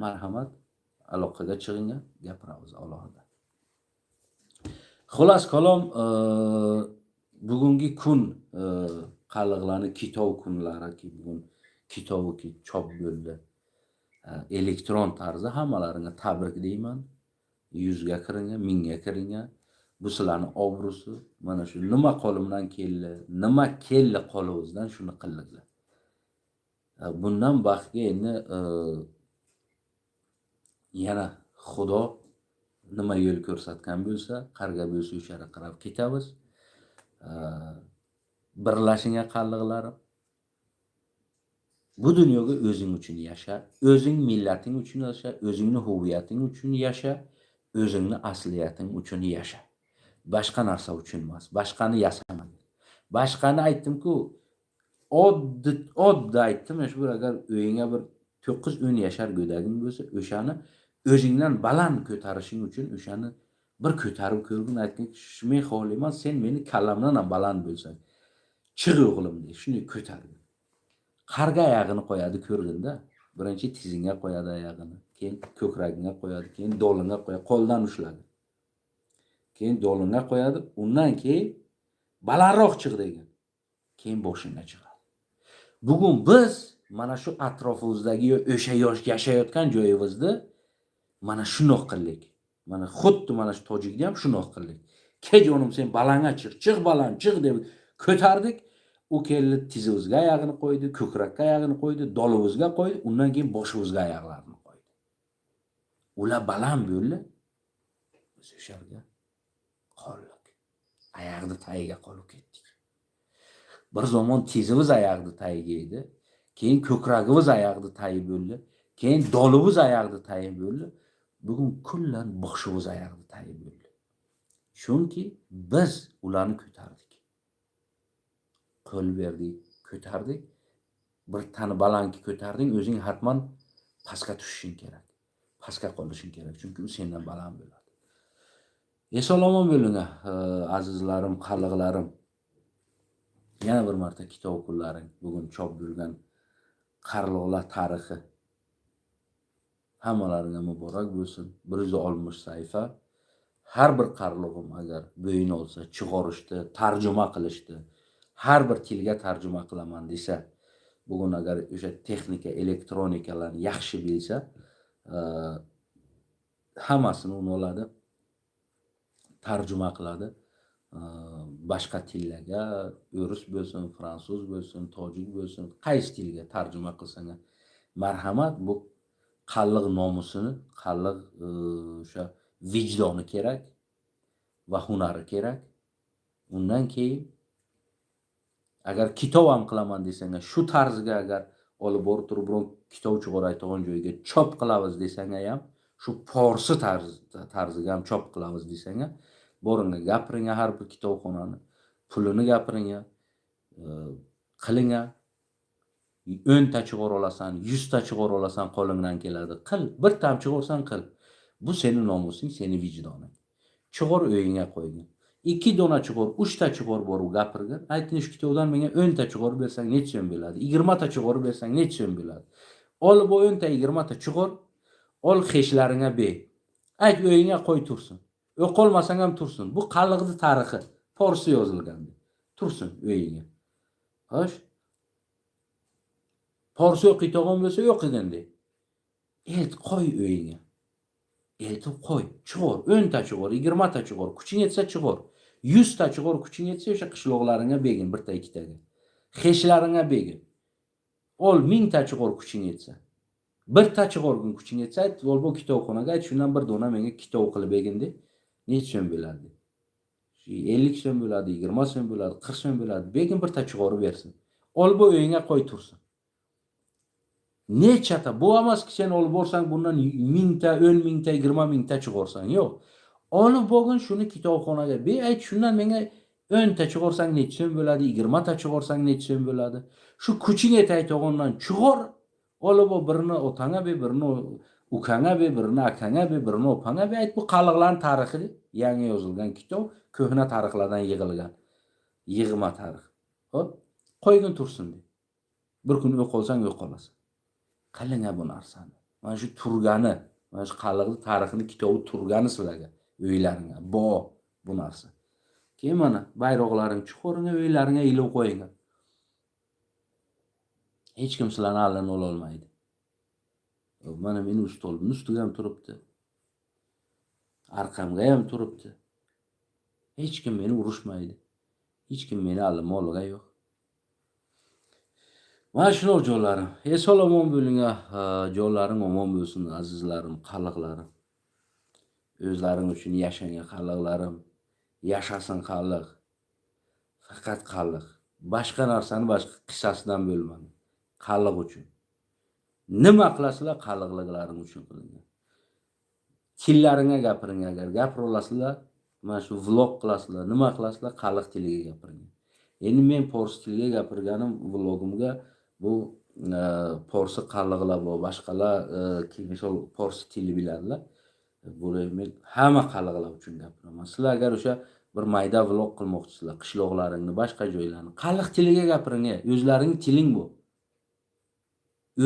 marhamat, aloqaga chiqing, gapiramiz alohida. Xullas kalom, bugungi kun qalliqlarni kitob kunlariki, bugun kitobiki chop bo'ldi elektron tarzda. Hammalaringga tabrik deyman. 100ga kiring, 1000ga kiring, bu sizlarni obro'si. Mana shu nima qo'limdan keldi, nima keldi qo'limizdan, shuni qildiklar. Bundan baxtga endi yana Xudo nima yo'l ko'rsatgan bo'lsa, qarga bo'lsa, o'sha yoqqa qarab ketamiz. Birlashing, qalliqlarim. Bu dunyoga o'zing uchun yasha, o'zing millating uchun yasha, o'zingni huviyating uchun yasha, o'zingni asliyating uchun yasha, boshqa narsa uchun emas. Boshqani yasamagin, boshqani aytdimku, oddiy oddiy aytdim. Shu bir agar uyingga bir 9-10 yashar go'daging bo'lsa, o'shani o'zingdan baland ko'tarishing uchun o'shani bir ko'tarib ko'rgin, aytgin: "Men xohlayman, sen meni kallamdan ham baland bo'lsang, chiq, o'g'lim", de. Shunday ko'targin, qarga oyog'ini qo'yadi, ko'rginda. Birinchi tizingga qo'yadi oyog'ini, keyin ko'kragingga qo'yadi, keyin do'lingga qo'yadi, qo'ldan ushladi, keyin do'lingga qo'yadi, undan keyin balandroq chiq degan, keyin boshingga chiqadi. Bugun biz mana shu atrofimizdagi o'sha yosh yashayotgan joyimizda mana shundoq qildik. Mana xuddi mana shu tojikni ham shundoq qildik. "Ke, jonim, sen balanga chiq, chiq, baland chiq", deb ko'tardik. U keldi, tizimizga oyog'ini qo'ydi, ko'krakka oyog'ini qo'ydi, dolimizga qo'ydi, undan keyin boshimizga oyoqlarini qo'ydi. Ular baland bo'ldi, biz o'sha yerga qoldik, oyog'ni tagiga qolib ketdik. Bir zamon tizimiz oyog'ni tagiga edi, keyin ko'kragimiz oyog'ni tagi bo'ldi, keyin dolimiz oyog'ni tagi bo'ldi, bugun kullan boshimiz oyog'ni tagi bo'ldi, chunki biz ularni ko'tardik, qo'l berdik, ko'tardik. Bir tani balandga ko'tarding, o'zing hatman pastga tushishing kerak, pastga qolishing kerak, chunki u sendan baland bo'ladi. Eson omon bo'ling, azizlarim, qalliqlarim. Yana bir marta kitob kunlaring, bugun chop bo'lgan Qarloqlar tarixi hammalaringga muborak bo'lsin. 160 sahifa. Har bir qarlug'im agar bo'yin olsa, chiqarishdi, tarjima qilishdi, har bir tilga tarjima qilaman desa, bugun agar o'sha texnika, elektronikalarni yaxshi bilsa, hammasini uni oladi, tarjima qiladi boshqa tillarga, o'ris bo'lsin, fransuz bo'lsin, tojik bo'lsin, qaysi tilga tarjima qilsang, marhamat. Bu qalliq nomusini, qalliq o'sha vijdoni kerak va hunari kerak. Undan keyin agar kitob ham qilaman desang, shu tarzga agar olib borib turib biron kitob chiqaradigan joyga chop qilamiz desang ham, shu porsi tarziga ham chop qilamiz desang, boring, gapiring, har bir kitobxonani pulini gapiring, qiling. 10 ta chiqara olasan, 100 ta chiqara olasan, qo'lingdan keladi, qil. Birta ham chiqarsang, qil. Bu seni nomusing, seni vijdoning. Chiqar, uyingga qo'ygin. Ikki dona chiqar, uchta chiqar, borib gapirgin, ayting: "Shu kitobdan menga 10 ta chiqarib bersang, necha so'm bo'ladi? 20 ta chiqarib bersang, necha so'm bo'ladi?" Olib, bu 10 ta, 20 ta chiqar, ol, xeshlaringga ber, ayt: "Uyingga qo'y, tursin, o'qolmasang ham tursin, bu qalliqni tarixi porsi yozilgan, tursin uyingga." Xo'sh, porsi o'qiydigan bo'lsa, o'qigin de, elt, qo'y uyingga, eltib qo'y. Chiqar, 10 ta chiqar, 20 ta chiqar, kuching yetsa chiqar, 100 ta chiqar, kuching yetsa. O'sha qishloqlaringga begin, birta ikkitaga, xeshlaringga begin. Ol, 1000 ta chiqar, kuching yetsa. Birta chiqargin, kuching yetsa. Ayt, ol, bu kitobxonaga ayt, shundan bir dona menga kitob qilib begin de, necha so'm bo'ladi? 50 so'm bo'ladi, 20 so'm bo'ladi, 40 so'm bo'ladi, begin, birta chiqarib bersin. Ol, bu uyingga qo'y, tursin. Nechata bu emaski, sen olib borsang, bundan 1000 ta, 10 000 ta, 20 000 ta chiqarsang, yo'q. Olib borgin shuni kitobxonaga be, ayt: "Shundan menga 10 ta chiqarsang, necha so'm bo'ladi? 20 ta chiqarsang, necha so'm bo'ladi?" Shu kuching yetayotgandan chiqar, olib bor, birini otangga ber, birini ukangga ber, birini akangga ber, birini opangga ber. Ayt: "Bu qalliqlarni tarixi, yangi yozilgan kitob, ko'hna tarixlardan yig'ilgan yig'ma tarix. Ho'p, qo'ygin, tursin", de. Bir kun o'qolsang, o'qolasan. Qiling bu narsani. Mana shu turgani, mana shu qalliqni tarixini kitobi turgani sizlarga, uylaringga bo bu narsa. Keyin mana bayroqlaring chiqaringlar, uylaringga ilib qo'yinglar. Hech kim sizlarni alini ololmaydi. Mana meni ustolimni ustiga ham turibdi, orqamga ham turibdi. Hech kim meni urushmaydi, hech kim meni alimni olg'a yo'q. Mana shunaqa, jonlarim. Eson omon bo'ling, jonlaring omon bo'lsin, azizlarim, qalliqlarim. O'zlaring uchun yashang, qalliqlarim. Yashasin qalliq, faqat qalliq, boshqa narsani boshqa qissasidan bo'lmang. Qalliq uchun nima qilasizlar, qalliqliklaring uchun qilinglar. Tillaringga gapiring. Agar gapira olasizlar, mana shu vlog qilasizlar, nima qilasizlar, qalliq tiliga gapiring. Endi men porsi tiliga gapirganim vlogimga, bu porsi qalliqlar bor, boshqalar misol porsi tili biladilar. Buni men hamma qalliqlar uchun gapiraman. Sizlar agar o'sha bir mayda vlog qilmoqchisizlar, qishloqlaringni, boshqa joylarni, qalliq tiliga gapiring. O'zlaringni tiling bu,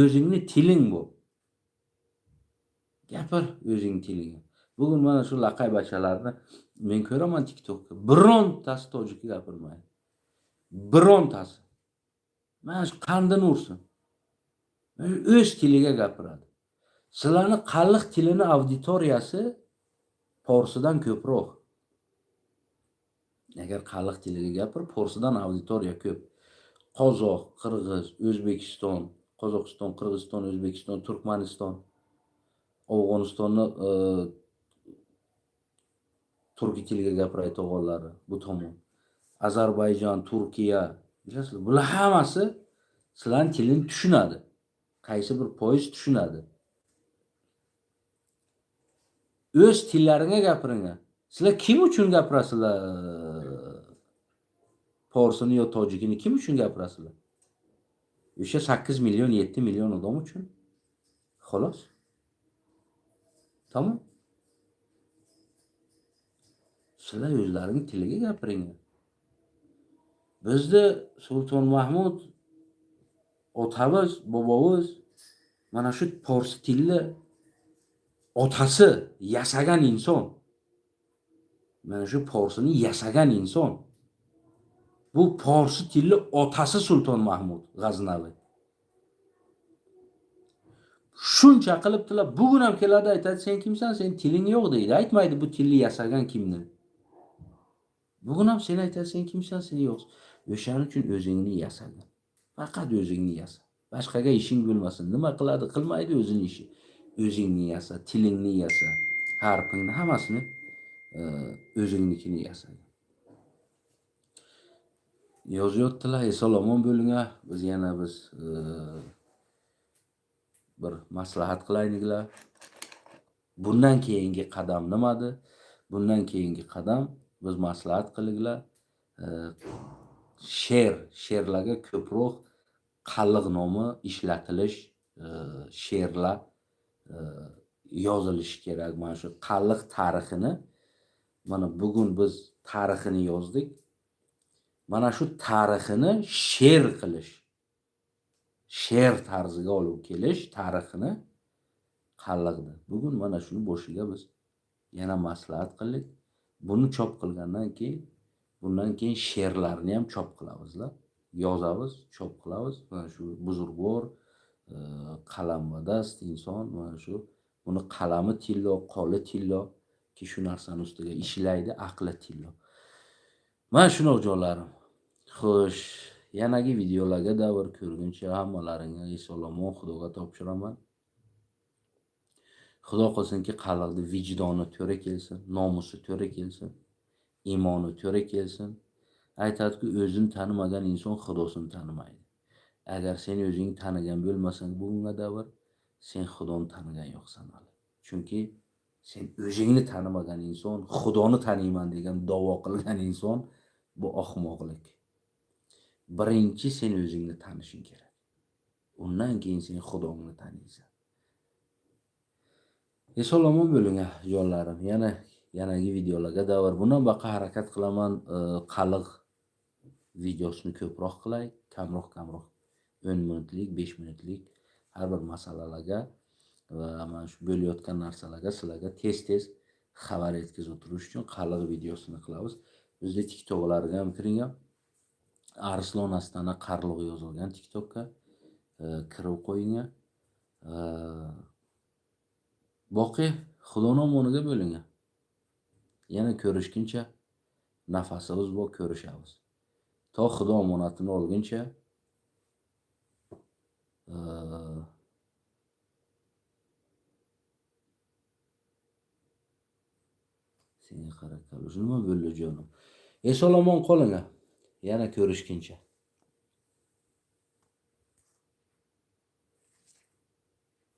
o'zingni tiling bu, gapir o'zing tilingga. Bugun mana shu laqay bachalarni men ko'raman TikTokda, birontasi tojikcha gapirmaydi, birontasi. Mana shu qandini ursin, o'z tiliga gapiradi. Sizlarni qalliq tilini auditoriyasi porsidan ko'proq. Agar qalliq tiliga gapir, porsidan auditoriya ko'p. Qozoq, qirg'iz, O'zbekiston, Qozog'iston, Qirg'iziston, O'zbekiston, Turkmaniston, Afg'onistonni turkiy tiliga gapiradiganlari bu tomon, Ozarbayjon, Turkiya, bilasizlar, bular hammasi sizlarni tilini tushunadi, qaysi bir foiz tushunadi. O'z tillaringga gapiringlar. Sizlar kim uchun gapirasizlar forsini yo tojikini? Kim uchun gapirasizlar? O'sha 8 million, 7 million odam uchun. Xolos. Tamom. Sizlar o'zlaring tiliga gapiringlar. Bizni Sulton Mahmud otamiz, bobomiz mana shu porsi tilni otasi yasagan inson. Mana shu porsini yasagan inson. Bu porsi tilni otasi Sulton Mahmud G'aznaviy. Shuncha qilibdilar, bugun ham keladi aytadi, sen kimsan, sen tiling yo'q deydi. Aytmaydi bu tilni yasagan kimni. Bugun ham sen aytadi, sen kimsan, sen yo'q. O'shaning uchun o'zingni yasagin. Faqat o'zingni yasa. Boshqaga ishing bo'lmasin. Nima qiladi, qilmaydi o'zini ishi. O'zingni yasa, tilingni yasa, harfingni hammasini o'zingnikini yasagin. Yozyaptilar, eson omon bo'linglar. Biz yana bir maslahat qilayliklar. Bundan keyingi qadam nimadi? Bundan keyingi qadam biz maslahat qiliklar. She'rlarga ko'proq qalliq nomi ishlatilish, she'rlar yozilishi kerak. Mana shu qalliq tarixini mana bugun biz tarixini yozdik. Mana shu tarixini she'r qilish, she'r tarziga olib kelish tarixini qalliqni. Bugun mana shuni boshiga biz yana maslahat qildik. Buni chop qilgandan keyin, bundan keyin she'rlarni ham chop qilamizlar. Yozamiz, chop qilamiz. Mana shu buzurg'or, qalam va dast inson mana shu buni qalami tillo, qo'li tillo ki shu narsani ustiga ishlaydi, aqli tillo. Mana shunaqa jonlarim. Xo'sh, yanagi videolarga davr ko'rguncha hammalaringga eson omon Xudoga topshiraman. Xudo qilsinki qalliqni vijdoni to'ra kelsin, nomusi to'ra kelsin, iymoni to'ra kelsin. Aytadi-ku, o'zini tanimagan inson Xudosini tanimaydi. Agar sen o'zingni tanigan bo'lmasang bugunga davr, sen Xudoni tanigan yo'qsan hali. Chunki sen o'zingni tanimagan inson, Xudoni taniyman degan da'vo qilgan inson bu ahmoqlik. Birinchi sen o'zingni tanishing kerak. Undan keyin sen Xudongni taniysan. Eson omon bo'ling jonlarim. Yana yanagi videolarga davr. Bundan baqa harakat qilaman, qalliq videosini ko'proq qilay, kamroq 10 minutlik, 5 minutlik har bir masalalarga va mana shu bo'layotgan narsalarga sizlarga tez-tez xabar yetkazib turish uchun qalliq videosini qilamiz. Bizda TikToklarga ham kiring. Arslon Astana Qarliq yozilgan TikTokka kirib qo'ying. Boqi Xudoning omoniga bo'ling. Yana ko'rishguncha nafasimiz bor, ko'rishamiz. To Xudo omonatini olguncha senga qarab nima bo'ldi jonim. Eson omon qoling. Yana ko'rishguncha.